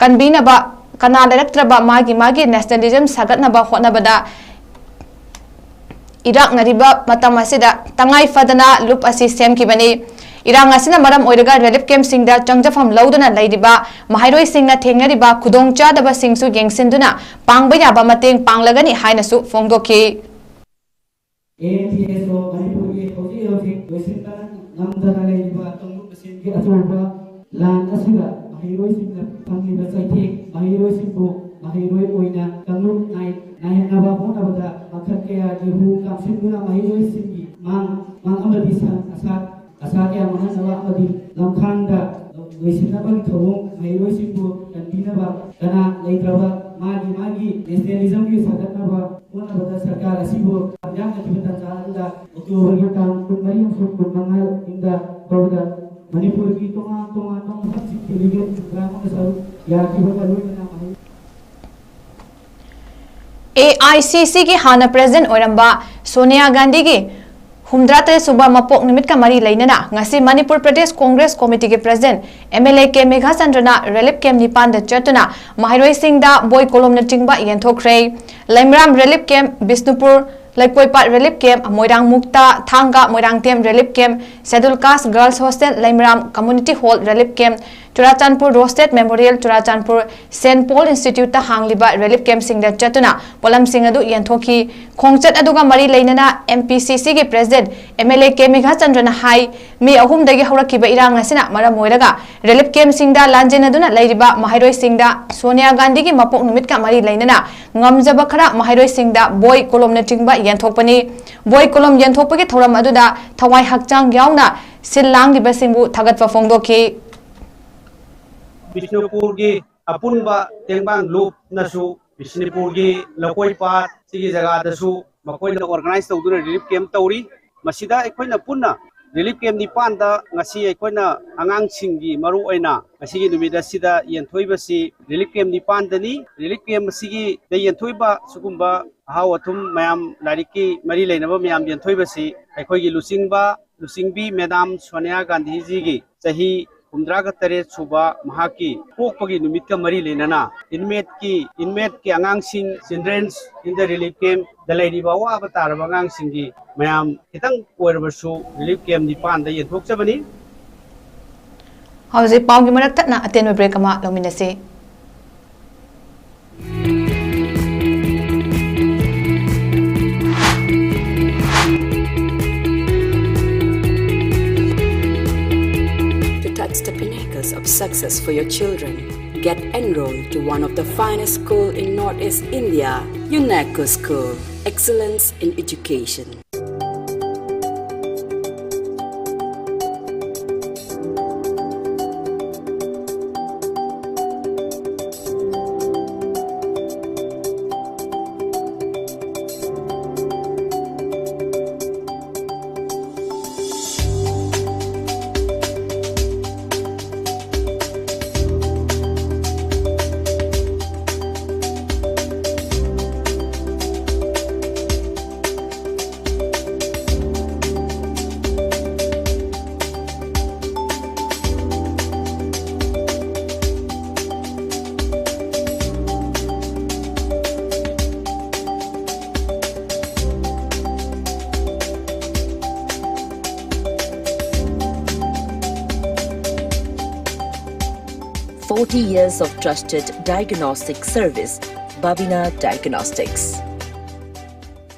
ꯀꯟꯕꯤꯅꯕ ꯀꯅꯥ ꯂꯩꯔꯛꯇ꯭ꯔꯕ ꯃꯥꯒꯤ ꯃꯥꯒꯤ nationalism ꯁꯥꯒꯠꯅꯕ ꯍꯣꯠꯅꯕꯗ ꯏꯔꯥꯛꯅꯔꯤꯕ ꯃꯇꯝ ꯑꯁꯤꯗ ꯇꯉꯥꯏ ꯐꯗꯅ ꯂꯨꯞ ꯑꯁꯤ ꯁꯦꯝꯈꯤꯕꯅꯤ꯫ ꯏꯔꯥꯡ ꯑꯁꯤꯅ ꯃꯔꯝ ꯑꯣꯏꯔꯒ relief camp ꯁꯤꯡꯗ ꯆꯪꯖꯐꯝ ꯂꯧꯗꯨꯅ ꯂꯩꯔꯤꯕ ꯃꯍꯩꯔꯣꯏꯁꯤꯡꯅ ꯊꯦꯡꯅꯔꯤꯕ ꯈꯨꯗꯣꯡꯆꯥꯗꯕꯁꯤꯡꯁꯨ ꯌꯦꯡꯁꯤꯟꯗꯨꯅ ꯄꯥꯡꯕ ꯌꯥꯕ ꯃꯇꯦꯡ ꯄꯥꯡꯂꯒꯅꯤ ꯍꯥꯏꯅꯁꯨ ꯐꯣꯡꯗꯣꯛꯈꯤ꯫ ꯑꯦ ꯑꯦꯟ ꯄꯤ ꯑꯦꯁ ꯑꯣ ꯃꯅꯤꯄꯨꯔꯒꯤ ꯍꯧꯖꯤꯛ ꯍꯧꯖꯤꯛ ꯂꯣꯏꯁꯤꯟꯕ ꯉꯝꯗꯅ ꯂꯩꯔꯤꯕ ꯀꯥꯡꯂꯨꯞ ꯃꯁꯦꯟꯒꯤ ꯑꯆꯧꯕ ꯂꯥꯟ ꯑꯁꯤꯗ ꯃꯍꯩꯔꯣꯏꯁꯤꯡꯅ ꯐꯪꯂꯤꯕ ꯆꯩꯊꯦꯡ, ꯃꯍꯩꯔꯣꯏꯁꯤꯡꯕꯨ ꯃꯍꯩꯔꯣꯏ ꯑꯣꯏꯅ ꯀꯥꯡꯂꯨꯞ ꯅꯥꯏ-, ꯅꯥꯏꯍꯟꯅꯕ ꯍꯣꯠꯅꯕꯗ ꯃꯈꯜ ꯀꯌꯥꯒꯤ ꯍꯨ ꯀꯥꯝꯁꯤꯟꯗꯨꯅ ꯃꯍꯩꯔꯣꯏꯁꯤꯡꯒꯤ ꯃꯥꯡ, ꯃꯥꯡ ꯑꯃꯗꯤ ꯁꯟ ꯑꯁꯥ, ꯑꯁꯥ ꯀꯌꯥ ꯃꯥꯡꯍꯟꯅꯕ ꯑꯃꯗꯤ ꯂꯝꯈꯥꯡꯗ ꯂꯣꯏꯁꯤꯟꯅꯕꯒꯤ ꯊꯧꯑꯣꯡ ꯃꯍꯩꯔꯣꯏꯁꯤꯡꯕꯨ ꯀꯟꯕꯤꯅꯕ ꯀꯅꯥ ꯂꯩꯇ꯭ꯔꯕ ꯃꯥꯒꯤ ꯃꯥꯒꯤ nationalism ꯒꯤ ꯁꯥꯒꯠꯅꯕ ꯍꯣꯠꯅꯕꯗ ꯁꯔꯀꯥꯔ ꯑꯁꯤꯕꯨ ꯌꯥꯝꯅ ꯊꯤꯕ ꯇꯥꯟꯖꯥ ꯑꯗꯨꯗ ꯑꯣꯛꯇꯣꯕꯔꯒꯤ ꯇꯥꯡ ꯀꯨꯟꯃꯔꯤ ꯑꯃꯁꯨꯡ ꯀꯨꯟꯃꯉꯥ ꯅꯤꯡꯗ ꯐꯥꯎꯕꯗ ꯃꯅꯤꯄꯨꯔꯒꯤ ꯇꯣꯉꯥꯟ ꯇꯣꯉꯥꯟꯕ ꯃꯐꯝꯁꯤꯡꯒꯤ ꯂꯤꯒꯦꯜ ꯄ꯭ꯔꯣꯒ꯭ꯔꯥꯝ ꯑꯃ ꯁꯔꯨꯛ ꯌꯥꯈꯤꯕꯒ ꯂꯣꯏꯅꯅ ꯃꯍꯩ ꯑꯦ ꯑꯥꯏ ꯁꯤ ꯁꯤꯒꯤ ꯍꯥꯟꯅ president ꯑꯣꯏꯔꯝꯕ ꯁꯣꯅꯤꯌꯥ ꯒꯥꯟꯙꯤꯒꯤ ꯍꯨꯝꯗ꯭ꯔꯥ ꯇꯔꯦꯠ ꯁꯨꯕ ꯃꯄꯣꯛ ꯅꯨꯃꯤꯠꯀ ꯃꯔꯤ ꯂꯩꯅꯅ ꯉꯁꯤ ꯃꯅꯤꯄꯨꯔ ꯄ꯭ꯔꯗꯦꯁ ꯀꯣꯡꯒ꯭ꯔꯦꯁ ꯀꯣꯃꯤꯇꯤꯒꯤ president M L A K ꯃꯦꯘꯥꯆꯟꯗ꯭ꯔꯅ relief camp ꯅꯤꯄꯥꯟꯗ ꯆꯠꯇꯨꯅ ꯃꯍꯩꯔꯣꯏꯁꯤꯡꯗ ꯕꯣꯏ ꯀꯣꯂꯣꯝꯅꯆꯤꯡꯕ ꯌꯦꯟꯊꯣꯛꯈ꯭ꯔꯦ꯫ ꯂꯩꯃꯔꯥꯝ relief camp, Bishnupur, ꯂꯩꯀꯣꯏꯄꯥꯠ relief camp, ꯃꯣꯏꯔꯥꯡ ꯃꯨꯛꯇ, ꯊꯥꯡꯒ, Moirangthem relief camp, Scheduled Caste Girls Hostel, ꯂꯩꯃꯔꯥꯝ Community Hall relief camp, Churachandpur Rosted Memorial, Churachandpur Saint Paul Institute ꯇ ꯍꯥꯡꯂꯤꯕ relief camp ꯁꯤꯡꯗ ꯆꯠꯇꯨꯅ ꯄꯣꯠꯂꯝꯁꯤꯡ ꯑꯗꯨ ꯌꯦꯟꯊꯣꯛꯈꯤ꯫ ꯈꯣꯡꯆꯠ ꯑꯗꯨꯒ ꯃꯔꯤ ꯂꯩꯅꯅ ꯑꯦꯝ ꯄꯤ ꯁꯤ ꯁꯤꯒꯤ president M L A K ꯃꯦꯘꯥꯆꯟꯗ꯭ꯔꯅ ꯍꯥꯏ, ꯃꯦ ꯑꯍꯨꯝꯗꯒꯤ ꯍꯧꯔꯛꯈꯤꯕ ꯏꯔꯥꯡ ꯑꯁꯤꯅ ꯃꯔꯝ ꯑꯣꯏꯔꯒ relief camp ꯁꯤꯡꯗ ꯂꯥꯟꯖꯦꯟꯅꯗꯨꯅ ꯂꯩꯔꯤꯕ ꯃꯍꯩꯔꯣꯏꯁꯤꯡꯗ ꯁꯣꯅꯤꯌꯥ ꯒꯥꯟꯙꯤꯒꯤ ꯃꯄꯣꯛ ꯅꯨꯃꯤꯠꯀ ꯃꯔꯤ ꯂꯩꯅꯅ ꯉꯝꯖꯕ ꯈꯔ ꯃꯍꯩꯔꯣꯏꯁꯤꯡꯗ ꯕꯣꯏ ꯀꯣꯂꯣꯝꯅꯆꯤꯡꯕ ꯌꯦꯟꯊꯣꯛꯄꯅꯤ꯫ ꯕꯣꯏ ꯀꯣꯂꯣꯝ ꯌꯦꯟꯊꯣꯛꯄꯒꯤ ꯊꯧꯔꯝ ꯑꯗꯨꯗ ꯊꯋꯥꯏ ꯍꯛꯆꯥꯡ ꯌꯥꯎꯅ ꯁꯤꯜ ꯂꯥꯡꯂꯤꯕꯁꯤꯡꯕꯨ ꯊꯥꯒꯠꯄ ꯐꯣꯡꯗꯣꯛꯈꯤ꯫ ꯕꯤꯁꯅꯨꯄꯨꯔꯒꯤ ꯑꯄꯨꯟꯕ ꯇꯦꯡꯕꯥꯡ ꯂꯨꯞꯅꯁꯨ ꯕꯤꯁꯅꯨꯄꯨꯔꯒꯤ ꯂꯧꯀꯣꯏ ꯄꯥꯠ ꯁꯤꯒꯤ ꯖꯒꯥꯗꯁꯨ ꯃꯈꯣꯏꯅ organize ꯇꯧꯗꯨꯅ relief camp ꯇꯧꯔꯤ꯫ ꯃꯁꯤꯗ ꯑꯩꯈꯣꯏꯅ ꯄꯨꯟꯅ relief camp ꯅꯤꯄꯥꯟꯗ ꯉꯁꯤ ꯑꯩꯈꯣꯏꯅ ꯑꯉꯥꯡꯁꯤꯡꯒꯤ ꯃꯔꯨ ꯑꯣꯏꯅ ꯉꯁꯤꯒꯤ ꯅꯨꯃꯤꯠ ꯑꯁꯤꯗ ꯌꯦꯟꯊꯣꯛꯏꯕꯁꯤ relief camp ꯅꯤꯄꯥꯟꯗꯅꯤ꯫ Relief camp ꯑꯁꯤꯒꯤꯗ ꯌꯦꯟꯊꯣꯛꯏꯕ ꯁꯤꯒꯨꯝꯕ ꯑꯍꯥꯎ ꯑꯊꯨꯝ ꯃꯌꯥꯝ, ꯂꯥꯏꯔꯤꯛꯀꯤ ꯃꯔꯤ ꯂꯩꯅꯕ ꯃꯌꯥꯝ ꯌꯦꯟꯊꯣꯛꯏꯕꯁꯤ ꯑꯩꯈꯣꯏꯒꯤ ꯂꯨꯆꯤꯡꯕ, ꯂꯨꯆꯤꯡꯕꯤ ꯃꯦꯗꯥꯝ ꯁꯣꯅꯤꯌꯥ ꯒꯥꯟꯙꯤꯖꯤꯒꯤ ꯆꯍꯤ ꯍꯨꯝꯗ꯭ꯔꯥꯒ ꯇꯔꯦꯠ ꯁꯨꯕ ꯃꯍꯥꯛꯀꯤ ꯄꯣꯛꯄꯒꯤ ꯅꯨꯃꯤꯠꯀ ꯃꯔꯤ ꯂꯩꯅꯅ inmateꯀꯤ, inmateꯀꯤ ꯑꯉꯥꯡꯁꯤꯡ, children's in the relief campꯗ ꯂꯩꯔꯤꯕ ꯑꯋꯥꯕ ꯇꯥꯔꯕ ꯑꯉꯥꯡꯁꯤꯡꯒꯤ ꯃꯌꯥꯝ ꯈꯤꯇꯪ ꯑꯣꯏꯔꯕꯁꯨ relief camp ꯅꯤꯄꯥꯟꯗ ꯌꯦꯟꯊꯣꯛꯆꯕꯅꯤ꯫ ꯍꯧꯖꯤꯛ ꯄꯥꯎꯒꯤ ꯃꯔꯛ ꯊꯠꯅ ꯑꯇꯦꯟꯕ break ꯑꯃ ꯂꯧꯃꯤꯟꯅꯁꯤ꯫ To touch the pinnacles of success for your children, get enrolled to one of the finest school in Northeast India, UNESCO School, excellence in education. Forty years of trusted diagnostic service, Babina Diagnostics.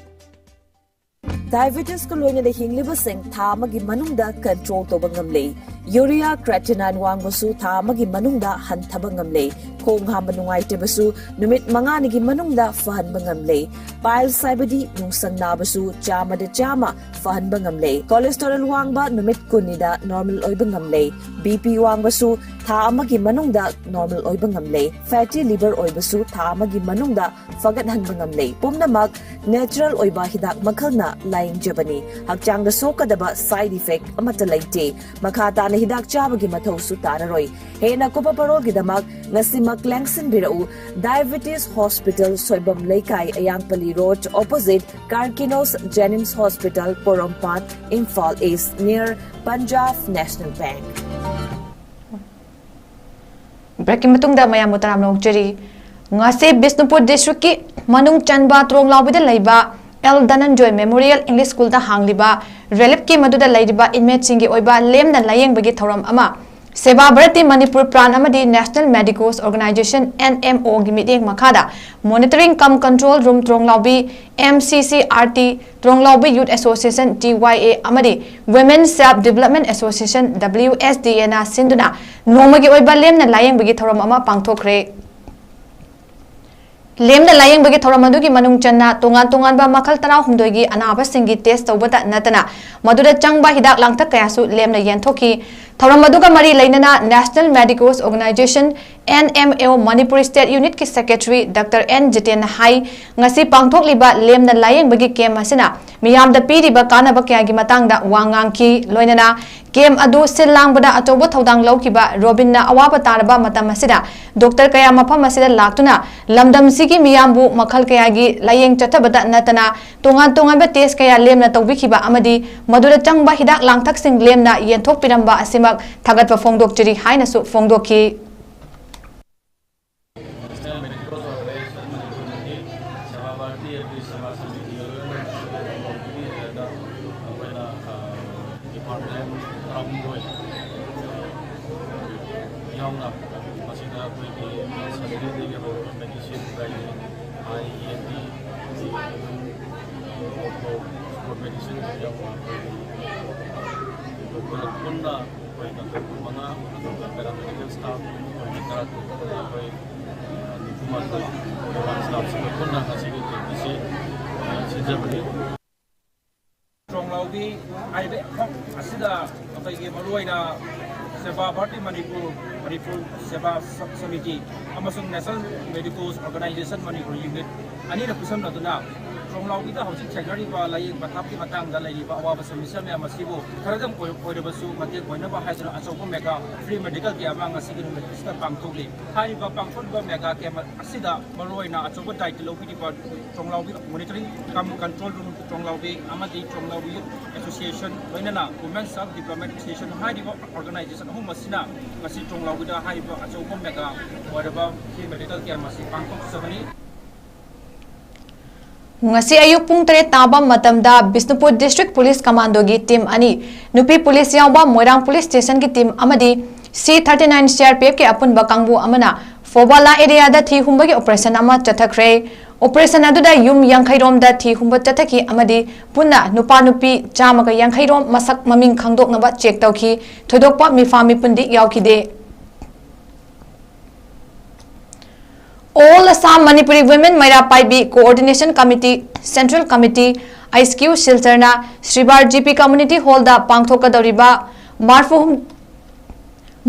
Diabetesꯀ ꯂꯣꯏꯅꯅ ꯍꯤꯡꯂꯤꯕꯁꯤꯡ ꯊꯥ ꯑꯃꯒꯤ ꯃꯅꯨꯡꯗ control ꯇꯧꯕ ꯉꯝꯂꯦ꯫ Urea creatinine ꯋꯥꯡꯕꯁꯨ ꯊꯥ ꯑꯃꯒꯤ ꯃꯅꯨꯡꯗ ꯍꯟꯊꯕ ꯉꯝꯂꯦ꯫ ꯈꯣꯡ ꯍꯥꯝꯕ ꯅꯨꯡꯉꯥꯏꯇꯕꯁꯨ ꯅꯨꯃꯤꯠ ꯃꯉꯥꯅꯤꯒꯤ ꯃꯅꯨꯡꯗ ꯐꯍꯟꯕ ꯉꯝꯂꯦ꯫ Piles ꯍꯥꯏꯕꯗꯤ ꯅꯨꯡꯁꯪ ꯅꯥꯕꯁꯨ ꯆꯥꯝꯃꯗ ꯆꯥꯝꯃ ꯐꯍꯟꯕ ꯉꯝꯂꯦ꯫ Cholesterol ꯋꯥꯡꯕ ꯅꯨꯃꯤꯠ ꯀꯨꯟꯅꯤꯗ normal ꯑꯣꯏꯕ ꯉꯝꯂꯦ꯫ BP ꯋꯥꯡꯕꯁꯨ ꯊꯥ ꯑꯃꯒꯤ ꯃꯅꯨꯡꯗ normal ꯑꯣꯏꯕ ꯉꯝꯂꯦ꯫ Fatty liver ꯑꯣꯏꯕꯁꯨ ꯊꯥ ꯑꯃꯒꯤ ꯃꯅꯨꯡꯗ ꯐꯒꯠꯍꯟꯕ ꯉꯝꯂꯦ꯫ ꯄꯨꯝꯅꯃꯛ natural ꯑꯣꯏꯕ ꯍꯤꯗꯥꯛ ꯃꯈꯜꯅ ꯂꯥꯌꯦꯡꯖꯕꯅꯤ꯫ ꯍꯛꯆꯥꯡꯗ ꯁꯣꯛꯀꯗꯕ side effect ꯑꯃꯠꯇ ꯂꯩꯇꯦ꯫ ꯃꯈꯥ ꯇꯥꯅ ꯍꯤꯗꯥꯛ ꯆꯥꯕꯒꯤ ꯃꯊꯧꯁꯨ ꯇꯥꯔꯔꯣꯏ꯫ ꯍꯦꯟꯅ ꯀꯨꯞꯄ ꯄꯔꯣꯜꯒꯤꯗꯃꯛ ꯉꯁꯤꯃꯛ ꯂꯦꯡꯁꯤꯟꯕꯤꯔꯛꯎ꯫ Diabetes Hospital, ꯁꯣꯏꯕꯝ ꯂꯩꯀꯥꯏ, ꯑꯌꯥꯡꯄꯜꯂꯤ Road, opposite Carkinos Jennings Hospital, ꯄꯣꯔꯣꯝꯄꯥꯠ, Imphal East, near Punjab National Bank. Breakꯀꯤ ꯃꯇꯨꯡꯗ ꯃꯌꯥꯝꯕꯨ ꯇꯔꯥꯝꯅ ꯑꯣꯛꯆꯔꯤ꯫ ꯉꯁꯤ ꯕꯤꯁꯅꯨꯄꯨꯔ districtꯀꯤ ꯃꯅꯨꯡ ꯆꯟꯕ ꯇ꯭ꯔꯣꯡꯂꯥꯎꯕꯤꯗ ꯂꯩꯕ ꯑꯦꯜ ꯙꯅꯟꯖꯣꯏ Memorial English Schoolꯗ ꯍꯥꯡꯂꯤꯕ reliefꯀꯤ ꯃꯗꯨꯗ ꯂꯩꯔꯤꯕ inmateꯁꯤꯡꯒꯤ ꯑꯣꯏꯕ ꯂꯦꯝꯅ ꯂꯥꯌꯦꯡꯕꯒꯤ ꯊꯧꯔꯝ ꯑꯃ ꯁꯦꯕꯥ ꯚꯥꯔꯇꯤ ꯃꯅꯤꯄꯨꯔ ꯄ꯭ꯔꯥꯟ ꯑꯃꯗꯤ National Medicos Organization, NMOꯒꯤ ꯃꯤꯠꯌꯦꯡ ꯃꯈꯥꯗ Monitoring cum Control Room ꯇ꯭ꯔꯣꯡꯂꯥꯎꯕꯤ, MCCRT, ꯇ꯭ꯔꯣꯡꯂꯥꯎꯕꯤ Youth Association, TYA, ꯑꯃꯗꯤ Women Self Development Association, WSDAꯅ ꯁꯤꯟꯗꯨꯅ ꯅꯣꯡꯃꯒꯤ ꯑꯣꯏꯕ ꯂꯦꯝꯅ ꯂꯥꯌꯦꯡꯕꯒꯤ ꯊꯧꯔꯝ ꯑꯃ ꯄꯥꯡꯊꯣꯛꯈ꯭ꯔꯦ꯫ ꯂꯦꯝꯅ ꯂꯥꯌꯦꯡꯕꯒꯤ ꯊꯧꯔꯝ ꯑꯗꯨꯒꯤ ꯃꯅꯨꯡ ꯆꯟꯅ ꯇꯣꯉꯥꯟ ꯇꯣꯉꯥꯟꯕ ꯃꯈꯜ ꯇꯔꯥꯍꯨꯝꯗꯣꯏꯒꯤ ꯑꯅꯥꯕꯁꯤꯡꯒꯤ test ꯇꯧꯕꯇ ꯅꯠꯇꯅ ꯃꯗꯨꯗ ꯆꯪꯕ ꯍꯤꯗꯥꯛ ꯂꯥꯡꯊꯛ ꯀꯌꯥꯁꯨ ꯂꯦꯝꯅ ꯌꯦꯟꯊꯣꯛꯈꯤ꯫ ꯊꯧꯔꯝ ꯑꯗꯨꯒ ꯃꯔꯤ ꯂꯩꯅꯅ National Medicos Organization, NMO Manipur State Unitꯀꯤ Secretary Doctor N ꯖꯤꯇꯦꯟꯅ ꯍꯥꯏ, ꯉꯁꯤ ꯄꯥꯡꯊꯣꯛꯂꯤꯕ ꯂꯦꯝꯅ ꯂꯥꯌꯦꯡꯕꯒꯤ camp ꯑꯁꯤꯅ ꯃꯤꯌꯥꯝꯗ ꯄꯤꯔꯤꯕ ꯀꯥꯟꯅꯕ ꯀꯌꯥꯒꯤ ꯃꯇꯥꯡꯗ ꯋꯥ ꯉꯥꯡꯈꯤ꯫ ꯂꯣꯏꯅꯅ camp ꯑꯗꯨ ꯁꯤꯜ ꯂꯥꯡꯕꯗ ꯑꯆꯧꯕ ꯊꯧꯗꯥꯡ ꯂꯧꯈꯤꯕ ꯔꯣꯕꯤꯟꯅ ꯑꯋꯥꯕ ꯇꯥꯔꯕ ꯃꯇꯝ ꯑꯁꯤꯗ doctor ꯀꯌꯥ ꯃꯐꯝ ꯑꯁꯤꯗ ꯂꯥꯛꯇꯨꯅ ꯂꯝꯗꯝꯁꯤꯒꯤ ꯃꯤꯌꯥꯝꯕꯨ ꯃꯈꯜ ꯀꯌꯥꯒꯤ ꯂꯥꯌꯦꯡ ꯆꯠꯊꯕꯇ ꯅꯠꯇꯅ ꯇꯣꯉꯥꯟ ꯇꯣꯉꯥꯟꯕ test ꯀꯌꯥ ꯂꯦꯝꯅ ꯇꯧꯕꯤꯈꯤꯕ ꯑꯃꯗꯤ ꯃꯗꯨꯗ ꯆꯪꯕ ꯍꯤꯗꯥꯛ ꯂꯥꯡꯊꯛꯁꯤꯡ ꯂꯦꯝꯅ ꯌꯦꯟꯊꯣꯛꯄꯤꯔꯝꯕ ꯑꯁꯤꯃꯛ ꯊꯥꯒꯠꯄ ꯐꯣꯡꯗꯣꯛꯆꯔꯤ ꯍꯥꯏꯅꯁꯨ ꯐꯣꯡꯗꯣꯛꯈꯤ꯫ National Medicos Organization ꯃꯅꯤꯄꯨꯔꯒꯤ ꯁꯦꯕꯥ ꯚꯥꯔꯇꯤ ꯑꯃꯗꯤ ꯁꯦꯕꯥ ꯁꯃꯤꯇꯤꯒ ꯂꯣꯏꯅꯅ ꯃꯅꯤꯄꯨꯔꯒꯤ ꯂꯩꯔꯒ ꯑꯩꯈꯣꯏꯅ, ꯑ, department ꯇꯔꯥꯍꯨꯝꯗꯣꯏ ꯌꯥꯎꯅ ꯃꯁꯤꯗ ꯑꯩꯈꯣꯏꯒꯤ surgeryꯗꯒꯤ ꯍꯧꯔꯒ medicine, gynae, eye, ENT, ortho, sport medicine ꯌꯥꯎꯅ ꯑꯩꯈꯣꯏꯒꯤ doctor ꯄꯨꯟꯅ ꯑꯩꯈꯣꯏ doctor ꯀꯨꯟꯃꯉꯥ, ꯑꯗꯨꯒ paramedical staff ꯑꯩꯈꯣꯏ ꯇꯔꯥꯇꯔꯨꯛ ꯑꯩꯈꯣꯏ ꯅꯤꯐꯨꯃꯥꯊꯣꯏ ꯄ꯭ꯔꯣꯒ꯭ꯔꯥꯝ ꯁ꯭ꯇꯥꯐꯁꯤꯡꯒ ꯄꯨꯟꯅ ꯉꯁꯤꯒꯤ ꯀꯦꯝꯞ ꯑꯁꯤ ꯁꯤꯟꯖꯕꯅꯤ꯫ ꯇ꯭ꯔꯣꯡꯂꯥꯎꯕꯤ ꯍꯥꯏꯕ ꯑꯦꯞ ꯑꯁꯤꯗ ꯑꯩꯈꯣꯏꯒꯤ ꯃꯔꯨꯑꯣꯏꯅ ꯁꯦꯕꯥ ꯚꯥꯔꯇꯤ ꯃꯅꯤꯄꯨꯔ, ꯃꯅꯤꯄꯨꯔ ꯁꯦꯕꯥ ꯁ-, ꯁꯃꯤꯇꯤ ꯑꯃꯁꯨꯡ National Medicos Organisation Manipur Unit ꯑꯅꯤꯅ ꯈꯨꯠꯁꯝꯅꯗꯨꯅ ꯇ꯭ꯔꯣꯡꯂꯥꯎꯕꯤꯗ ꯍꯧꯖꯤꯛ ꯊꯦꯡꯅꯔꯤꯕ ꯂꯥꯏꯌꯦꯡ ꯄꯊꯥꯞꯀꯤ ꯃꯇꯥꯡꯗ ꯂꯩꯔꯤꯕ ꯑꯋꯥꯕ ꯁꯃꯁ꯭ꯌꯥ ꯃꯌꯥꯝ ꯑꯁꯤꯕꯨ ꯈꯔꯗꯪ ꯑꯣꯏ-, ꯑꯣꯏꯔꯕꯁꯨ ꯃꯇꯦꯡ ꯑꯣꯏꯅꯕ ꯍꯥꯏꯗꯨꯅ ꯑꯆꯧꯕ ꯃꯦꯒꯥ ꯐ꯭ꯔꯤ ꯃꯦꯗꯤꯀꯦꯜ ꯀꯦꯝꯞ ꯑꯃ ꯉꯁꯤꯒꯤ ꯅꯨꯃꯤꯠ ꯑꯁꯤꯗ ꯄꯥꯡꯊꯣꯛꯂꯤ꯫ ꯍꯥꯏꯔꯤꯕ ꯄꯥꯡꯊꯣꯛꯂꯤꯕ ꯃꯦꯒꯥ ꯀꯦꯝꯞ ꯑꯁꯤꯗ ꯃꯔꯨꯑꯣꯏꯅ ꯑꯆꯧꯕ ꯗꯥꯏꯇ ꯂꯧꯕꯤꯔꯤꯕ ꯇ꯭ꯔꯣꯡꯂꯥꯎꯕꯤ ꯃꯣꯅꯤꯇꯔꯤꯡ ꯀꯝ ꯀꯟꯇ꯭ꯔꯣꯜ ꯔꯨꯝ ꯇ꯭ꯔꯣꯡꯂꯥꯎꯕꯤ ꯑꯃꯗꯤ ꯇ꯭ꯔꯣꯡꯂꯥꯎꯕꯤ ꯌꯨꯠ ꯑꯦꯁꯣꯁꯤꯌꯦꯁꯟ ꯂꯣꯏꯅꯅ ꯋꯨꯃꯦꯟ ꯁꯦꯜꯐ ꯗꯤꯕ꯭ꯂꯞꯃꯦꯟ ꯑꯦꯁꯣꯁꯤꯌꯦꯁꯟ ꯍꯥꯏꯔꯤꯕ ꯑꯣꯔꯒꯅꯥꯏꯖꯦꯁꯟ ꯑꯍꯨꯝ ꯑꯁꯤꯅ ꯉꯁꯤ ꯇ꯭ꯔꯣꯡꯂꯥꯎꯕꯤꯗ ꯍꯥꯏꯔꯤꯕ ꯑꯆꯧꯕ ꯃꯦꯒꯥ ꯑꯣꯏꯔꯕ ꯐ꯭ꯔꯤ ꯃꯦꯗꯤꯀꯦꯜ ꯀꯦꯝꯞ ꯑꯁꯤ ꯄꯥꯡꯊꯣꯛꯆꯕꯅꯤ꯫ ꯉꯁꯤ ꯑꯌꯨꯛ ꯄꯨꯡ ꯇꯔꯦꯠ ꯇꯥꯕ ꯃꯇꯝꯗ ꯕꯤꯁꯅꯨꯄꯨꯔ ꯗꯤꯁꯇ꯭ꯔꯤꯛ ꯄꯨꯂꯤꯁ ꯀꯃꯥꯟꯗꯣꯒꯤ ꯇꯤꯝ ꯑꯅꯤ, ꯅꯨꯄꯤ ꯄꯨꯂꯤꯁ ꯌꯥꯎꯕ ꯃꯣꯏꯔꯥꯡ ꯄꯨꯂꯤꯁ ꯁ꯭ꯇꯦꯁꯟꯒꯤ ꯇꯤꯝ ꯑꯃꯗꯤ C thirty nine C R P ꯑꯦꯐꯀꯤ ꯑꯄꯨꯟꯕ ꯀꯥꯡꯕꯨ ꯑꯃꯅ ꯐꯣꯕꯥꯂꯥ ꯑꯦꯔꯤꯌꯥꯗ ꯊꯤ ꯍꯨꯝꯕꯒꯤ ꯑꯣꯄꯔꯦꯁꯟ ꯑꯃ ꯆꯠꯊꯈ꯭ꯔꯦ꯫ ꯑꯣꯄꯔꯦꯁꯟ ꯑꯗꯨꯗ ꯌꯨꯝ ꯌꯥꯡꯈꯩ ꯔꯣꯝꯗ ꯊꯤ ꯍꯨꯝꯕ ꯆꯠꯊꯈꯤ ꯑꯃꯗꯤ ꯄꯨꯟꯅ ꯅꯨꯄꯥ ꯅꯨꯄꯤ ꯆꯥꯝꯃꯒ ꯌꯥꯡꯈꯩ ꯔꯣꯝ ꯃꯁꯛ ꯃꯃꯤꯡ ꯈꯪꯗꯣꯛꯅꯕ ꯆꯦꯛ ꯇꯧꯈꯤ꯫ ꯊꯣꯏꯗꯣꯛꯄ ꯃꯤꯐꯥ ꯃꯤꯄꯨꯟꯗꯤ ꯌꯥꯎꯈꯤꯗꯦ꯫ All Assam Manipuri Women ꯃꯩꯔꯥ ꯄꯥꯏꯕꯤ Coordination Committee, Central Committee, ꯑꯥꯏ ꯑꯦꯁ ꯀ꯭ꯌꯨ ꯁꯤꯜꯆꯔꯅ ꯁ꯭ꯔꯤꯕꯥꯔ ꯖꯤ ꯄꯤ ꯀꯝꯃ꯭ꯌꯨꯅꯤꯇꯤ ꯍꯣꯜꯗ ꯄꯥꯡꯊꯣꯛꯀꯗꯧꯔꯤꯕ ꯃꯔꯐꯨ,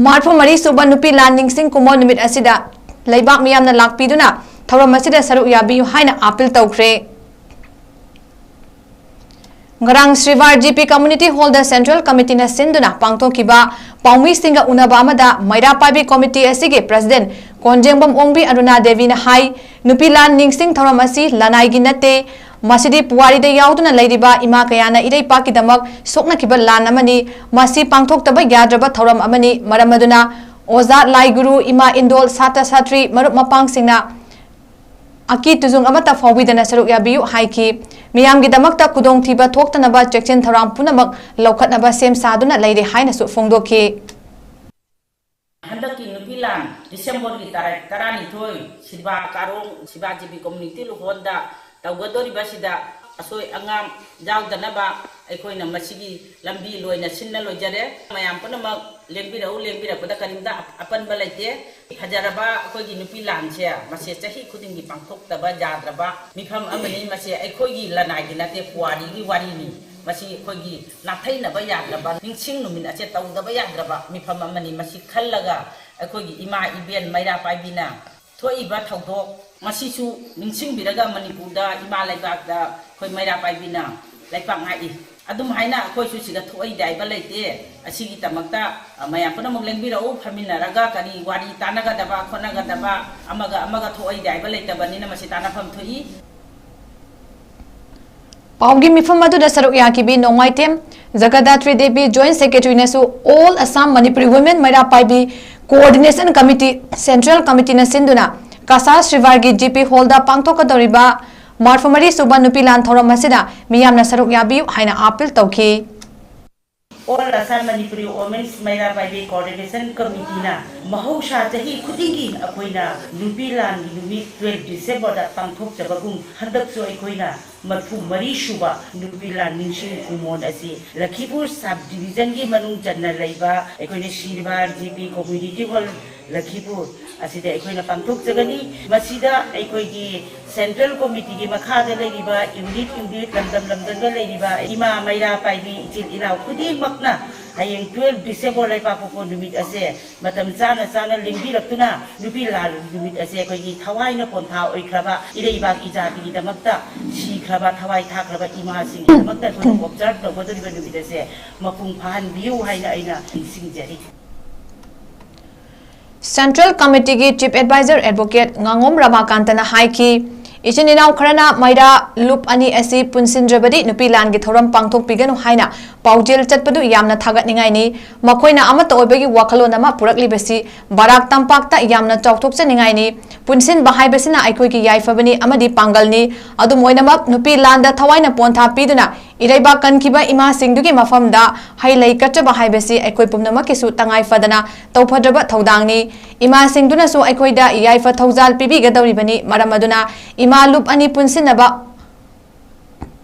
ꯃꯔꯐꯨ ꯃꯔꯤ ꯁꯨꯕ ꯅꯨꯄꯤ ꯂꯥꯟ ꯅꯤꯡꯁꯤꯡ ꯀꯨꯝꯑꯣꯟ ꯅꯨꯃꯤꯠ ꯑꯁꯤꯗ ꯂꯩꯕꯥꯛ ꯃꯤꯌꯥꯝꯅ ꯂꯥꯛꯄꯤꯗꯨꯅ ꯊꯧꯔꯝ ꯑꯁꯤꯗ ꯁꯔꯨꯛ ꯌꯥꯕꯤꯌꯨ ꯍꯥꯏꯅ ꯑꯥꯄꯤꯜ ꯇꯧꯈ꯭ꯔꯦ꯫ ꯉꯔꯥꯡ ꯁ꯭ꯔꯤꯕꯥꯔ ꯖꯤ ꯄꯤ ꯀꯝꯃ꯭ꯌꯨꯅꯤꯇꯤ ꯍꯣꯜꯗ ꯁꯦꯟꯇ꯭ꯔꯦꯜ ꯀꯝꯃꯤꯇꯤꯅ ꯁꯤꯟꯗꯨꯅ ꯄꯥꯡꯊꯣꯛꯈꯤꯕ ꯄꯥꯎꯃꯤꯁꯤꯡꯒ ꯎꯅꯕ ꯑꯃꯗ ꯃꯩꯔꯥ ꯄꯥꯏꯕꯤ ꯀꯝꯃꯤꯇꯤ ꯑꯁꯤꯒꯤ ꯄ꯭ꯔꯁꯤꯗꯦꯟꯠ ꯀꯣꯟꯖꯦꯡꯕꯝ ꯑꯣꯡꯕꯤ ꯑꯔꯨꯅꯥ ꯗꯦꯕꯤꯅ ꯍꯥꯏ, ꯅꯨꯄꯤ ꯂꯥꯟ ꯅꯤꯡꯁꯤꯡ ꯊꯧꯔꯝ ꯑꯁꯤ ꯂꯅꯥꯏꯒꯤ ꯅꯠꯇꯦ, ꯃꯁꯤꯗꯤ ꯄꯨꯋꯥꯔꯤꯗ ꯌꯥꯎꯗꯨꯅ ꯂꯩꯔꯤꯕ ꯏꯃꯥ ꯀꯌꯥꯅ ꯏꯔꯩꯄꯥꯛꯀꯤꯗꯃꯛ ꯁꯣꯛꯅꯈꯤꯕ ꯂꯥꯟ ꯑꯃꯅꯤ꯫ ꯃꯁꯤ ꯄꯥꯡꯊꯣꯛꯇꯕ ꯌꯥꯗ꯭ꯔꯕ ꯊꯧꯔꯝ ꯑꯃꯅꯤ꯫ ꯃꯔꯝ ꯑꯗꯨꯅ ꯑꯣꯖꯥ, ꯂꯥꯏ ꯒꯨꯔꯨ, ꯏꯃꯥ ꯏꯟꯗꯣꯜ, ꯁꯥꯇ꯭ꯔ ꯁꯥꯇ꯭ꯔꯤ, ꯃꯔꯨꯞ ꯃꯄꯥꯡꯁꯤꯡꯅ ꯑꯀꯤ ꯇꯨꯖꯨꯡ ꯑꯃꯠꯇ ꯐꯥꯎꯕꯤꯗꯅ ꯁꯔꯨꯛ ꯌꯥꯕꯤꯌꯨ ꯍꯥꯏꯈꯤ꯫ ꯃꯤꯌꯥꯝꯒꯤꯗꯃꯛꯇ ꯈꯨꯗꯣꯡꯊꯤꯕ ꯊꯣꯛꯇꯅꯕ ꯆꯦꯛꯁꯤꯟ ꯊꯧꯔꯥꯡ ꯄꯨꯝꯅꯃꯛ ꯂꯧꯈꯠꯅꯕ ꯁꯦꯝ ꯁꯥꯗꯨꯅ ꯂꯩꯔꯦ ꯍꯥꯏꯅꯁꯨ ꯐꯣꯡꯗꯣꯛꯈꯤ꯫ ꯍꯟꯗꯛꯀꯤ ꯅꯨꯄꯤ ꯂꯥꯟ ꯗꯤꯁꯦꯝꯕꯔꯒꯤ ꯇꯥꯔꯤꯛ ꯇꯔꯥꯅꯤꯊꯣꯏ ꯁꯤꯕꯥ ꯀꯥꯔꯣꯡ ꯁꯤꯕꯥ ꯖꯤ ꯄꯤ ꯀꯝꯃ꯭ꯌꯨꯅꯤꯇꯤ ꯍꯣꯜꯗ ꯇꯧꯒꯗꯧꯔꯤꯕꯁꯤꯗ ꯑꯁꯣꯏ ꯑꯉꯥꯝ ꯌꯥꯎꯗꯅꯕ ꯑꯩꯈꯣꯏꯅ ꯃꯁꯤꯒꯤ ꯂꯝꯕꯤ ꯂꯣꯏꯅ ꯁꯤꯟꯅ ꯂꯣꯏꯖꯔꯦ꯫ ꯃꯌꯥꯝ ꯄꯨꯝꯅꯃꯛ ꯂꯦꯡꯕꯤꯔꯛꯎ, ꯂꯦꯡꯕꯤꯔꯛꯄꯗ ꯀꯔꯤꯝꯇ ꯑꯄꯟꯕ ꯂꯩꯇꯦ꯫ ꯐꯖꯔꯕ ꯑꯩꯈꯣꯏꯒꯤ ꯅꯨꯄꯤ ꯂꯥꯟꯁꯦ ꯃꯁꯤ ꯆꯍꯤ ꯈꯨꯗꯤꯡꯒꯤ ꯄꯥꯡꯊꯣꯛꯇꯕ ꯌꯥꯗ꯭ꯔꯕ ꯃꯤꯐꯝ ꯑꯃꯅꯤ꯫ ꯃꯁꯤ ꯑꯩꯈꯣꯏꯒꯤ ꯂꯅꯥꯏꯒꯤ ꯅꯠꯇꯦ, ꯄꯨꯋꯥꯔꯤꯒꯤ ꯋꯥꯔꯤꯅꯤ꯫ ꯃꯁꯤ ꯑꯩꯈꯣꯏꯒꯤ ꯅꯥꯊꯩꯅꯕ ꯌꯥꯗ꯭ꯔꯕ, ꯅꯤꯡꯁꯤꯡ ꯅꯨꯃꯤꯠ ꯑꯁꯦ ꯇꯧꯗꯕ ꯌꯥꯗ꯭ꯔꯕ ꯃꯤꯐꯝ ꯑꯃꯅꯤ꯫ ꯃꯁꯤ ꯈꯜꯂꯒ ꯑꯩꯈꯣꯏꯒꯤ ꯏꯃꯥ ꯏꯕꯦꯟ ꯃꯩꯔꯥ ꯄꯥꯏꯕꯤꯅ ꯊꯣꯛꯏꯕ ꯊꯧꯗꯣꯛ ꯃꯁꯤꯁꯨ ꯅꯤꯡꯁꯤꯡꯕꯤꯔꯒ ꯃꯅꯤꯄꯨꯔꯗ ꯏꯃꯥ ꯂꯩꯕꯥꯛꯇ ꯑꯩꯈꯣꯏ ꯃꯩꯔꯥ ꯄꯥꯏꯕꯤꯅ ꯂꯩꯄꯥꯛ ꯉꯥꯛꯏ꯫ ꯑꯗꯨꯝ ꯍꯥꯏꯅ ꯑꯩꯈꯣꯏꯁꯨ ꯁꯤꯗ ꯊꯣꯛꯏꯗꯤ ꯍꯥꯏꯕ ꯂꯩꯇꯦ꯫ ꯑꯁꯤꯒꯤꯗꯃꯛꯇ, ꯑ, ꯃꯌꯥꯝ ꯄꯨꯝꯅꯃꯛ ꯂꯦꯡꯕꯤꯔꯛꯎ, ꯐꯝꯃꯤꯟꯅꯔꯒ ꯀꯔꯤ ꯋꯥꯔꯤ ꯇꯥꯟꯅꯒꯗꯕ ꯈꯣꯠꯅꯒꯗꯕ ꯑꯃꯒ ꯑꯃꯒ ꯊꯣꯛꯏꯗꯤ ꯍꯥꯏꯕ ꯂꯩꯇꯕꯅꯤꯅ ꯃꯁꯤ ꯇꯥꯟꯅꯐꯝ ꯊꯣꯛꯏ꯫ ꯄꯥꯎꯒꯤ ꯃꯤꯐꯝ ꯑꯗꯨꯗ ꯁꯔꯨꯛ ꯌꯥꯈꯤꯕꯤ ꯅꯣꯡꯃꯥꯏꯊꯦꯝ ꯖꯒꯗꯥꯇ꯭ꯔꯤ ꯗꯦꯕꯤ, ꯖꯣꯏꯟꯠ ꯁꯦꯀ꯭ꯔꯦꯇꯔꯤꯅꯁꯨ all Assam Manipuri women Meira Paibi coordination committee, central ꯀꯃꯤꯇꯤꯅ ꯁꯤꯟꯗꯨꯅ ꯀꯁꯥ ꯁ꯭ꯔꯤꯕꯥꯔꯒꯤ ꯖꯤ ꯄꯤ ꯍꯣꯜꯗ ꯄꯥꯡꯊꯣꯛꯀꯗꯧꯔꯤꯕ ꯃꯔꯐꯨ ꯃꯔꯤ ꯁꯨꯕ ꯅꯨꯄꯤ ꯂꯥꯟ ꯊꯧꯔꯝ ꯑꯁꯤꯗ ꯃꯤꯌꯥꯝꯅ ꯁꯔꯨꯛ ꯌꯥꯕꯤꯌꯨ ꯍꯥꯏꯅ ꯑꯥꯄꯤꯜ ꯇꯧꯈꯤ꯫ All Assam Manipuri women's Meira Paibi coordination ꯀꯃꯤꯇꯤꯅ ꯃꯍꯧꯁꯥ ꯆꯍꯤ ꯈꯨꯗꯤꯡꯒꯤ ꯑꯩꯈꯣꯏꯅ ꯅꯨꯄꯤ ꯂꯥꯟꯒꯤ ꯅꯨꯃꯤꯠ ꯇꯨꯋꯦꯜꯐ ꯗꯤꯁꯦꯝꯕꯔꯗ ꯄꯥꯡꯊꯣꯛꯆꯕꯒꯨꯝ, ꯍꯟꯗꯛꯁꯨ ꯑꯩꯈꯣꯏꯅ ꯃꯔꯐꯨ ꯃꯔꯤ ꯁꯨꯕ ꯅꯨꯄꯤ ꯂꯥꯟ ꯅꯤꯡꯁꯤꯡ ꯈꯨꯃꯣꯟ ꯑꯁꯤ ꯂꯈꯤꯄꯨꯔ ꯁꯕ ꯗꯤꯕꯤꯖꯟꯒꯤ ꯃꯅꯨꯡ ꯆꯟꯅ ꯂꯩꯕ ꯑꯩꯈꯣꯏꯅ ꯁꯤꯔꯕꯥꯔ ꯖꯤ ꯄꯤ ꯀꯝꯃ꯭ꯌꯨꯅꯤꯇꯤ ꯍꯣꯜ ꯂꯈꯤꯄꯨꯔ ꯑꯁꯤꯗ ꯑꯩꯈꯣꯏꯅ ꯄꯥꯡꯊꯣꯛꯆꯒꯅꯤ꯫ ꯃꯁꯤꯗ ꯑꯩꯈꯣꯏꯒꯤ ꯁꯦꯟꯇ꯭ꯔꯦꯜ ꯀꯃꯤꯇꯤꯒꯤ ꯃꯈꯥꯗ ꯂꯩꯔꯤꯕ ꯌꯨꯅꯤꯠ ꯌꯨꯅꯤꯠ, ꯂꯝꯗꯝ ꯂꯝꯗꯝꯗ ꯂꯩꯔꯤꯕ ꯏꯃꯥ ꯃꯩꯔꯥ ꯄꯥꯏꯕꯤ ꯏꯆꯤꯜ ꯏꯅꯥꯎ ꯈꯨꯗꯤꯡꯃꯛꯅ ꯍꯌꯦꯡ ꯇꯨꯋꯦꯜꯐ ꯗꯤꯁꯦꯝꯕꯔ ꯂꯩꯄꯥꯛꯄꯣꯛꯄ ꯅꯨꯃꯤꯠ ꯑꯁꯦ ꯃꯇꯝ ꯆꯥꯅ ꯆꯥꯅ ꯂꯦꯡꯕꯤꯔꯛꯇꯨꯅ ꯅꯨꯄꯤ ꯂꯥꯟ ꯅꯨꯃꯤꯠ ꯑꯁꯦ ꯑꯩꯈꯣꯏꯒꯤ ꯊꯋꯥꯏꯅ ꯄꯣꯟꯊꯥ ꯑꯣꯏꯈ꯭ꯔꯕ ꯏꯔꯩꯕꯥꯛ ꯏꯖꯥꯇꯤꯒꯤꯗꯃꯛꯇ ꯁꯤꯈ꯭ꯔꯕ, ꯊꯋꯥꯏ ꯊꯥꯈ꯭ꯔꯕ ꯏꯃꯥꯁꯤꯡꯒꯤꯗꯃꯛꯇ ꯑꯩꯈꯣꯏꯅ ꯑꯣꯕꯖꯥꯔꯚ ꯇꯧꯒꯗꯧꯔꯤꯕ ꯅꯨꯃꯤꯠ ꯑꯁꯦ ꯃꯄꯨꯡ ꯐꯥꯍꯟꯕꯤꯌꯨ ꯍꯥꯏꯅ ꯑꯩꯅ ꯅꯤꯡꯁꯤꯡꯖꯔꯤ꯫ ꯁꯦꯟꯇ꯭ꯔꯦꯜ ꯀꯃꯤꯇꯤꯒꯤ ꯆꯤꯐ ꯑꯦꯗꯚꯥꯏꯖꯔ ꯑꯦꯗꯚꯣꯀꯦꯠ ꯉꯥꯉꯣꯝ ꯔꯃꯥꯀꯥꯟꯇꯅ ꯍꯥꯏꯈꯤ, ꯏꯆꯤꯟ ꯏꯅꯥꯎ ꯈꯔꯅ ꯃꯩꯔꯥ ꯂꯨꯞ ꯑꯅꯤ ꯑꯁꯤ ꯄꯨꯟꯁꯤꯟꯗ꯭ꯔꯕꯗꯤ ꯅꯨꯄꯤ ꯂꯥꯟꯒꯤ ꯊꯧꯔꯝ ꯄꯥꯡꯊꯣꯛꯄꯤꯒꯅꯨ ꯍꯥꯏꯅ ꯄꯥꯎꯖꯦꯜ ꯆꯠꯄꯗꯨ ꯌꯥꯝꯅ ꯊꯥꯒꯠꯅꯤꯡꯉꯥꯏꯅꯤ꯫ ꯃꯈꯣꯏꯅ ꯑꯃꯠꯇ ꯑꯣꯏꯕꯒꯤ ꯋꯥꯈꯜꯂꯣꯟ ꯑꯃ ꯄꯨꯔꯛꯂꯤꯕꯁꯤ ꯕꯔꯥꯛ ꯇꯝꯄꯥꯛꯇ ꯌꯥꯝꯅ ꯆꯥꯎꯊꯣꯛꯆꯅꯤꯡꯉꯥꯏꯅꯤ꯫ ꯄꯨꯟꯁꯤꯟꯕ ꯍꯥꯏꯕꯁꯤꯅ ꯑꯩꯈꯣꯏꯒꯤ ꯌꯥꯏꯐꯕꯅꯤ ꯑꯃꯗꯤ ꯄꯥꯡꯒꯜꯅꯤ꯫ ꯑꯗꯨꯝ ꯑꯣꯏꯅꯃꯛ, ꯅꯨꯄꯤ ꯂꯥꯟꯗ ꯊꯋꯥꯏꯅ ꯄꯣꯟꯊꯥ ꯄꯤꯗꯨꯅ ꯏꯔꯩꯕꯥꯛ ꯀꯟꯈꯤꯕ ꯏꯃꯥꯁꯤꯡꯗꯨꯒꯤ ꯃꯐꯝꯗ ꯍꯩ ꯂꯩ ꯀꯠꯆꯕ ꯍꯥꯏꯕꯁꯤ ꯑꯩꯈꯣꯏ ꯄꯨꯝꯅꯃꯛꯀꯤꯁꯨ ꯇꯉꯥꯏ ꯐꯗꯅ ꯇꯧꯐꯗ꯭ꯔꯕ ꯊꯧꯗꯥꯡꯅꯤ꯫ ꯏꯃꯥꯁꯤꯡꯗꯨꯅꯁꯨ ꯑꯩꯈꯣꯏꯗ ꯌꯥꯏꯐ ꯊꯧꯖꯥꯜ ꯄꯤꯕꯤꯒꯗꯧꯔꯤꯕꯅꯤ꯫ ꯃꯔꯝ ꯑꯗꯨꯅ ꯏꯃꯥ ꯂꯨꯞ ꯑꯅꯤ ꯄꯨꯟꯁꯤꯟꯅꯕ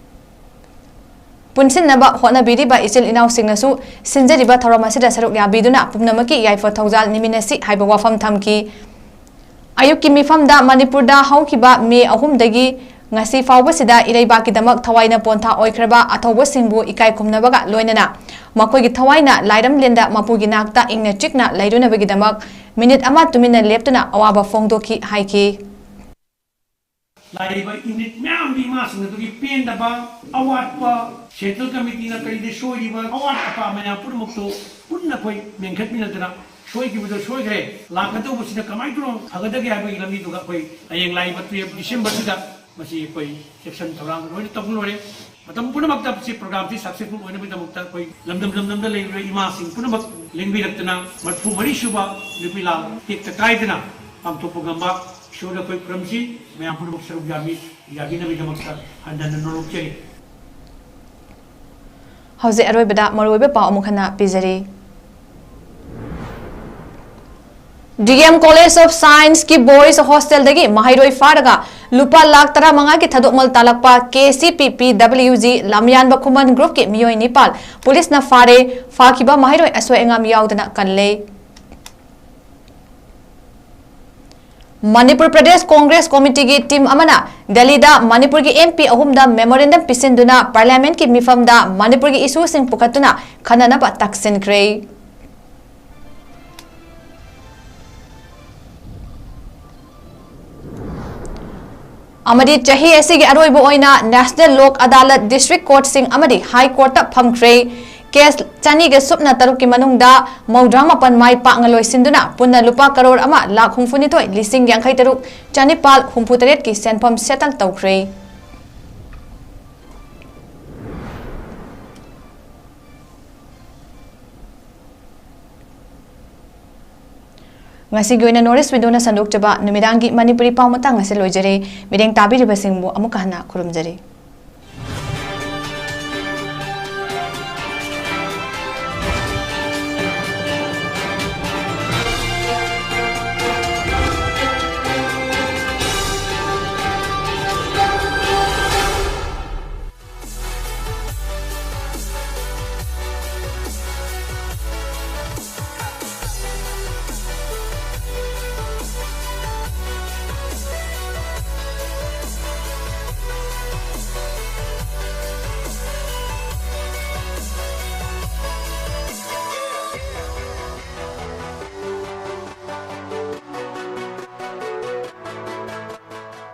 ꯄꯨꯟꯁꯤꯟꯅꯕ ꯍꯣꯠꯅꯕꯤꯔꯤꯕ ꯏꯆꯤꯜ ꯏꯅꯥꯎꯁꯤꯡꯅꯁꯨ ꯁꯤꯟꯖꯔꯤꯕ ꯊꯧꯔꯝ ꯑꯁꯤꯗ ꯁꯔꯨꯛ ꯌꯥꯕꯤꯗꯨꯅ ꯄꯨꯝꯅꯃꯛꯀꯤ ꯌꯥꯏꯐ ꯊꯧꯖꯥꯜ ꯅꯤꯃꯤꯟꯅꯁꯤ ꯍꯥꯏꯕ ꯋꯥꯐꯝ ꯊꯝꯈꯤ꯫ ꯑꯌꯨꯛꯀꯤ ꯃꯤꯐꯝꯗ ꯃꯅꯤꯄꯨꯔꯗ ꯍꯧꯈꯤꯕ ꯃꯦ ꯑꯍꯨꯝꯗꯒꯤ ꯉꯁꯤ ꯐꯥꯎꯕꯁꯤꯗ ꯏꯔꯩꯕꯥꯛꯀꯤꯗꯃꯛ ꯊꯋꯥꯏꯅ ꯄꯣꯟꯊꯥ ꯑꯣꯏꯈ꯭ꯔꯕ ꯑꯊꯧꯕꯁꯤꯡꯕꯨ ꯏꯀꯥꯏ ꯈꯨꯝꯅꯕꯒ ꯂꯣꯏꯅꯅ ꯃꯈꯣꯏꯒꯤ ꯊꯋꯥꯏꯅ ꯂꯥꯏꯔꯝꯂꯦꯟꯗ ꯃꯄꯨꯒꯤ ꯅꯥꯛꯇ ꯏꯪꯅ ꯆꯤꯛꯅ ꯂꯩꯔꯨꯅꯕꯒꯤꯗꯃꯛ ꯃꯤꯅꯤꯠ ꯑꯃ ꯇꯨꯃꯤꯟꯅ ꯂꯦꯞꯇꯨꯅ ꯑꯋꯥꯕ ꯐꯣꯡꯗꯣꯛꯈꯤ ꯍꯥꯏꯈꯤ꯫ ꯂꯥꯛꯏꯕ ꯌꯨꯅꯤꯠ ꯃꯌꯥꯝꯒꯤ ꯏꯃꯥꯁꯤꯡ ꯑꯗꯨꯒꯤ ꯄꯦꯟꯗꯕ, ꯑꯋꯥꯠꯄ, ꯁꯦꯟꯇ꯭ꯔꯦꯜ ꯀꯃꯤꯇꯤꯅ ꯀꯔꯤꯗ ꯁꯣꯏꯔꯤꯕ, ꯑꯋꯥꯠ ꯑꯄꯥ ꯃꯌꯥꯝ ꯄꯨꯝꯅꯃꯛꯇꯨ ꯄꯨꯟꯅ ꯑꯩꯈꯣꯏ ꯃꯦꯟꯈꯠꯃꯤꯟꯅꯗꯅ ꯁꯣꯏꯈꯤꯕꯗꯣ ꯁꯣꯏꯈ꯭ꯔꯦ, ꯂꯥꯛꯀꯗꯧꯕꯁꯤꯅ ꯀꯃꯥꯏꯅ ꯇꯧꯔ ꯐꯒꯗꯒꯦ ꯍꯥꯏꯕꯒꯤ ꯂꯝꯕꯤꯗꯨꯒ ꯑꯩꯈꯣꯏ ꯍꯌꯦꯡ ꯂꯥꯛꯏꯕ ꯇꯨꯌꯦꯜꯐ ꯗꯤꯁꯦꯝꯕꯔꯁꯤꯗ ꯃꯁꯤ ꯑꯩꯈꯣꯏ ꯁꯦꯛꯁꯟ ꯊꯧꯔꯥꯡ ꯂꯣꯏꯅ ꯇꯧꯕ ꯂꯣꯏꯔꯦ꯫ ꯃꯇꯝ ꯄꯨꯝꯅꯃꯛꯇ ꯁꯤ ꯄ꯭ꯔꯣꯒ꯭ꯔꯥꯝꯁꯤ ꯁꯛꯁꯦꯁꯐꯨꯜ ꯑꯣꯏꯅꯕꯒꯤꯗꯃꯛꯇ ꯑꯩꯈꯣꯏ ꯂꯝꯗꯝ ꯂꯝꯗꯝꯗ ꯂꯩꯔꯤꯕ ꯏꯃꯥꯁꯤꯡ ꯄꯨꯝꯅꯃꯛ ꯂꯦꯡꯕꯤꯔꯛꯇꯅ ꯃꯔꯤꯐꯨ ꯃꯔꯤ ꯁꯨꯕ ꯌꯨꯕꯤꯂꯥ ꯇꯦꯛꯇ ꯀꯥꯏꯗꯅ ꯄꯥꯡꯊꯣꯛꯄ ꯉꯝꯕ ꯏꯁꯣꯔꯗ ꯑꯩꯈꯣꯏ ꯈꯨꯔꯨꯝꯁꯤ꯫ ꯃꯌꯥꯝ ꯄꯨꯝꯅꯃꯛ ꯁꯔꯨꯛ ꯌꯥꯕꯤ-, ꯌꯥꯕꯤꯅꯕꯒꯤꯗꯃꯛꯇ ꯍꯟꯅ ꯍꯟꯅ ꯅꯣꯂꯨꯛꯆꯔꯤ꯫ ꯍꯧꯖꯤꯛ ꯑꯔꯣꯏꯕꯗ ꯃꯔꯨꯑꯣꯏꯕ ꯄꯥꯎ ꯑꯃꯨꯛ ꯍꯟꯅ ꯄꯤꯖꯔꯤ꯫ ꯗꯤ ꯑꯦꯝ College of Scienceꯀꯤ Boys Hostelꯗꯒꯤ ꯃꯍꯩꯔꯣꯏ ꯐꯥꯔꯒ ꯂꯨꯄꯥ ꯂꯥꯈ ꯇꯔꯥꯃꯉꯥꯒꯤ ꯊꯥꯗꯣꯛꯃꯜ ꯇꯥꯜꯂꯛꯄ ꯀꯦ ꯁꯤ ꯄꯤ ꯄꯤ ꯗꯕ꯭ꯂꯤꯌꯨ ꯖꯤ ꯂꯝꯌꯥꯟꯕ ꯈꯨꯃꯟ ꯒ꯭ꯔꯨꯞꯀꯤ ꯃꯤꯑꯣꯏ ꯅꯤꯄꯥꯜ ꯄꯨꯂꯤꯁꯅ ꯐꯥꯔꯦ꯫ ꯐꯥꯈꯤꯕ ꯃꯍꯩꯔꯣꯏ ꯑꯁꯣꯏ ꯑꯉꯥꯝ ꯌꯥꯎꯗꯅ ꯀꯜꯂꯦ꯫ ꯃꯅꯤꯄꯨꯔ ꯄ꯭ꯔꯗꯦꯁ ꯀꯣꯡꯒ꯭ꯔꯦꯁ ꯀꯣꯃꯤꯇꯤꯒꯤ ꯇꯤꯝ ꯑꯃꯅ ꯗꯦꯜꯂꯤꯗ ꯃꯅꯤꯄꯨꯔꯒꯤ ꯑꯦꯝ ꯄꯤ ꯑꯍꯨꯝꯗ ꯃꯦꯃꯣꯔꯦꯟꯗꯝ ꯄꯤꯁꯤꯟꯗꯨꯅ ꯄꯥꯔꯂꯤꯌꯥꯃꯦꯟꯠꯀꯤ ꯃꯤꯐꯝꯗ ꯃꯅꯤꯄꯨꯔꯒꯤ ꯏꯁꯨꯁꯤꯡ ꯄꯨꯈꯠꯇꯨꯅ ꯈꯟꯅꯅꯕ ꯇꯛꯁꯤꯟꯈ꯭ꯔꯦ꯫ ꯑꯃꯗꯤ ꯆꯍꯤ ꯑꯁꯤꯒꯤ ꯑꯔꯣꯏꯕ ꯑꯣꯏꯅ ꯅꯦꯁꯅꯦꯜ ꯂꯣꯛ ꯑꯗꯥꯂꯠ ꯗꯤꯁꯇ꯭ꯔꯤꯛ ꯀꯣꯔꯠꯁꯤꯡ ꯑꯃꯗꯤ ꯍꯥꯏ ꯀꯣꯔꯠꯇ ꯐꯝꯈ꯭ꯔꯦ꯫ ꯀꯦꯁ ꯆꯅꯤꯒ ꯁꯨꯞꯅ ꯇꯔꯨꯛꯀꯤ ꯃꯅꯨꯡꯗ ꯃꯧꯗ꯭ꯔꯥ ꯃꯥꯄꯟ ꯃꯥꯏ ꯄꯥꯛꯅ ꯂꯣꯏꯁꯤꯟꯗꯨꯅ ꯄꯨꯟꯅ ꯂꯨꯄꯥ ꯀꯔꯣꯔ ꯑꯃ ꯂꯥꯈ ꯍꯨꯝꯐꯨꯅꯤꯊꯣꯏ ꯂꯤꯁꯤꯡ ꯌꯥꯡꯈꯩ ꯇꯔꯨꯛ ꯆꯅꯤꯄꯥꯜ ꯍꯨꯝꯐꯨ ꯇꯔꯦꯠꯀꯤ ꯁꯦꯟꯐꯝ ꯁꯦꯇꯜ ꯇꯧꯈ꯭ꯔꯦ꯫ ꯉꯁꯤꯒꯤ ꯑꯣꯏꯅ North East Windowꯅ ꯁꯟꯗꯣꯛꯆꯕ ꯅꯨꯃꯤꯗꯥꯡꯒꯤ ꯃꯅꯤꯄꯨꯔꯤ ꯄꯥꯎ ꯃꯇꯥꯡ ꯑꯁꯤ ꯂꯣꯏꯖꯔꯦ꯫ ꯃꯤꯠꯌꯦꯡ ꯇꯥꯕꯤꯔꯤꯕꯁꯤꯡꯕꯨ ꯑꯃꯨꯛꯀ ꯍꯟꯅ ꯈꯨꯔꯨꯝꯖꯔꯤ꯫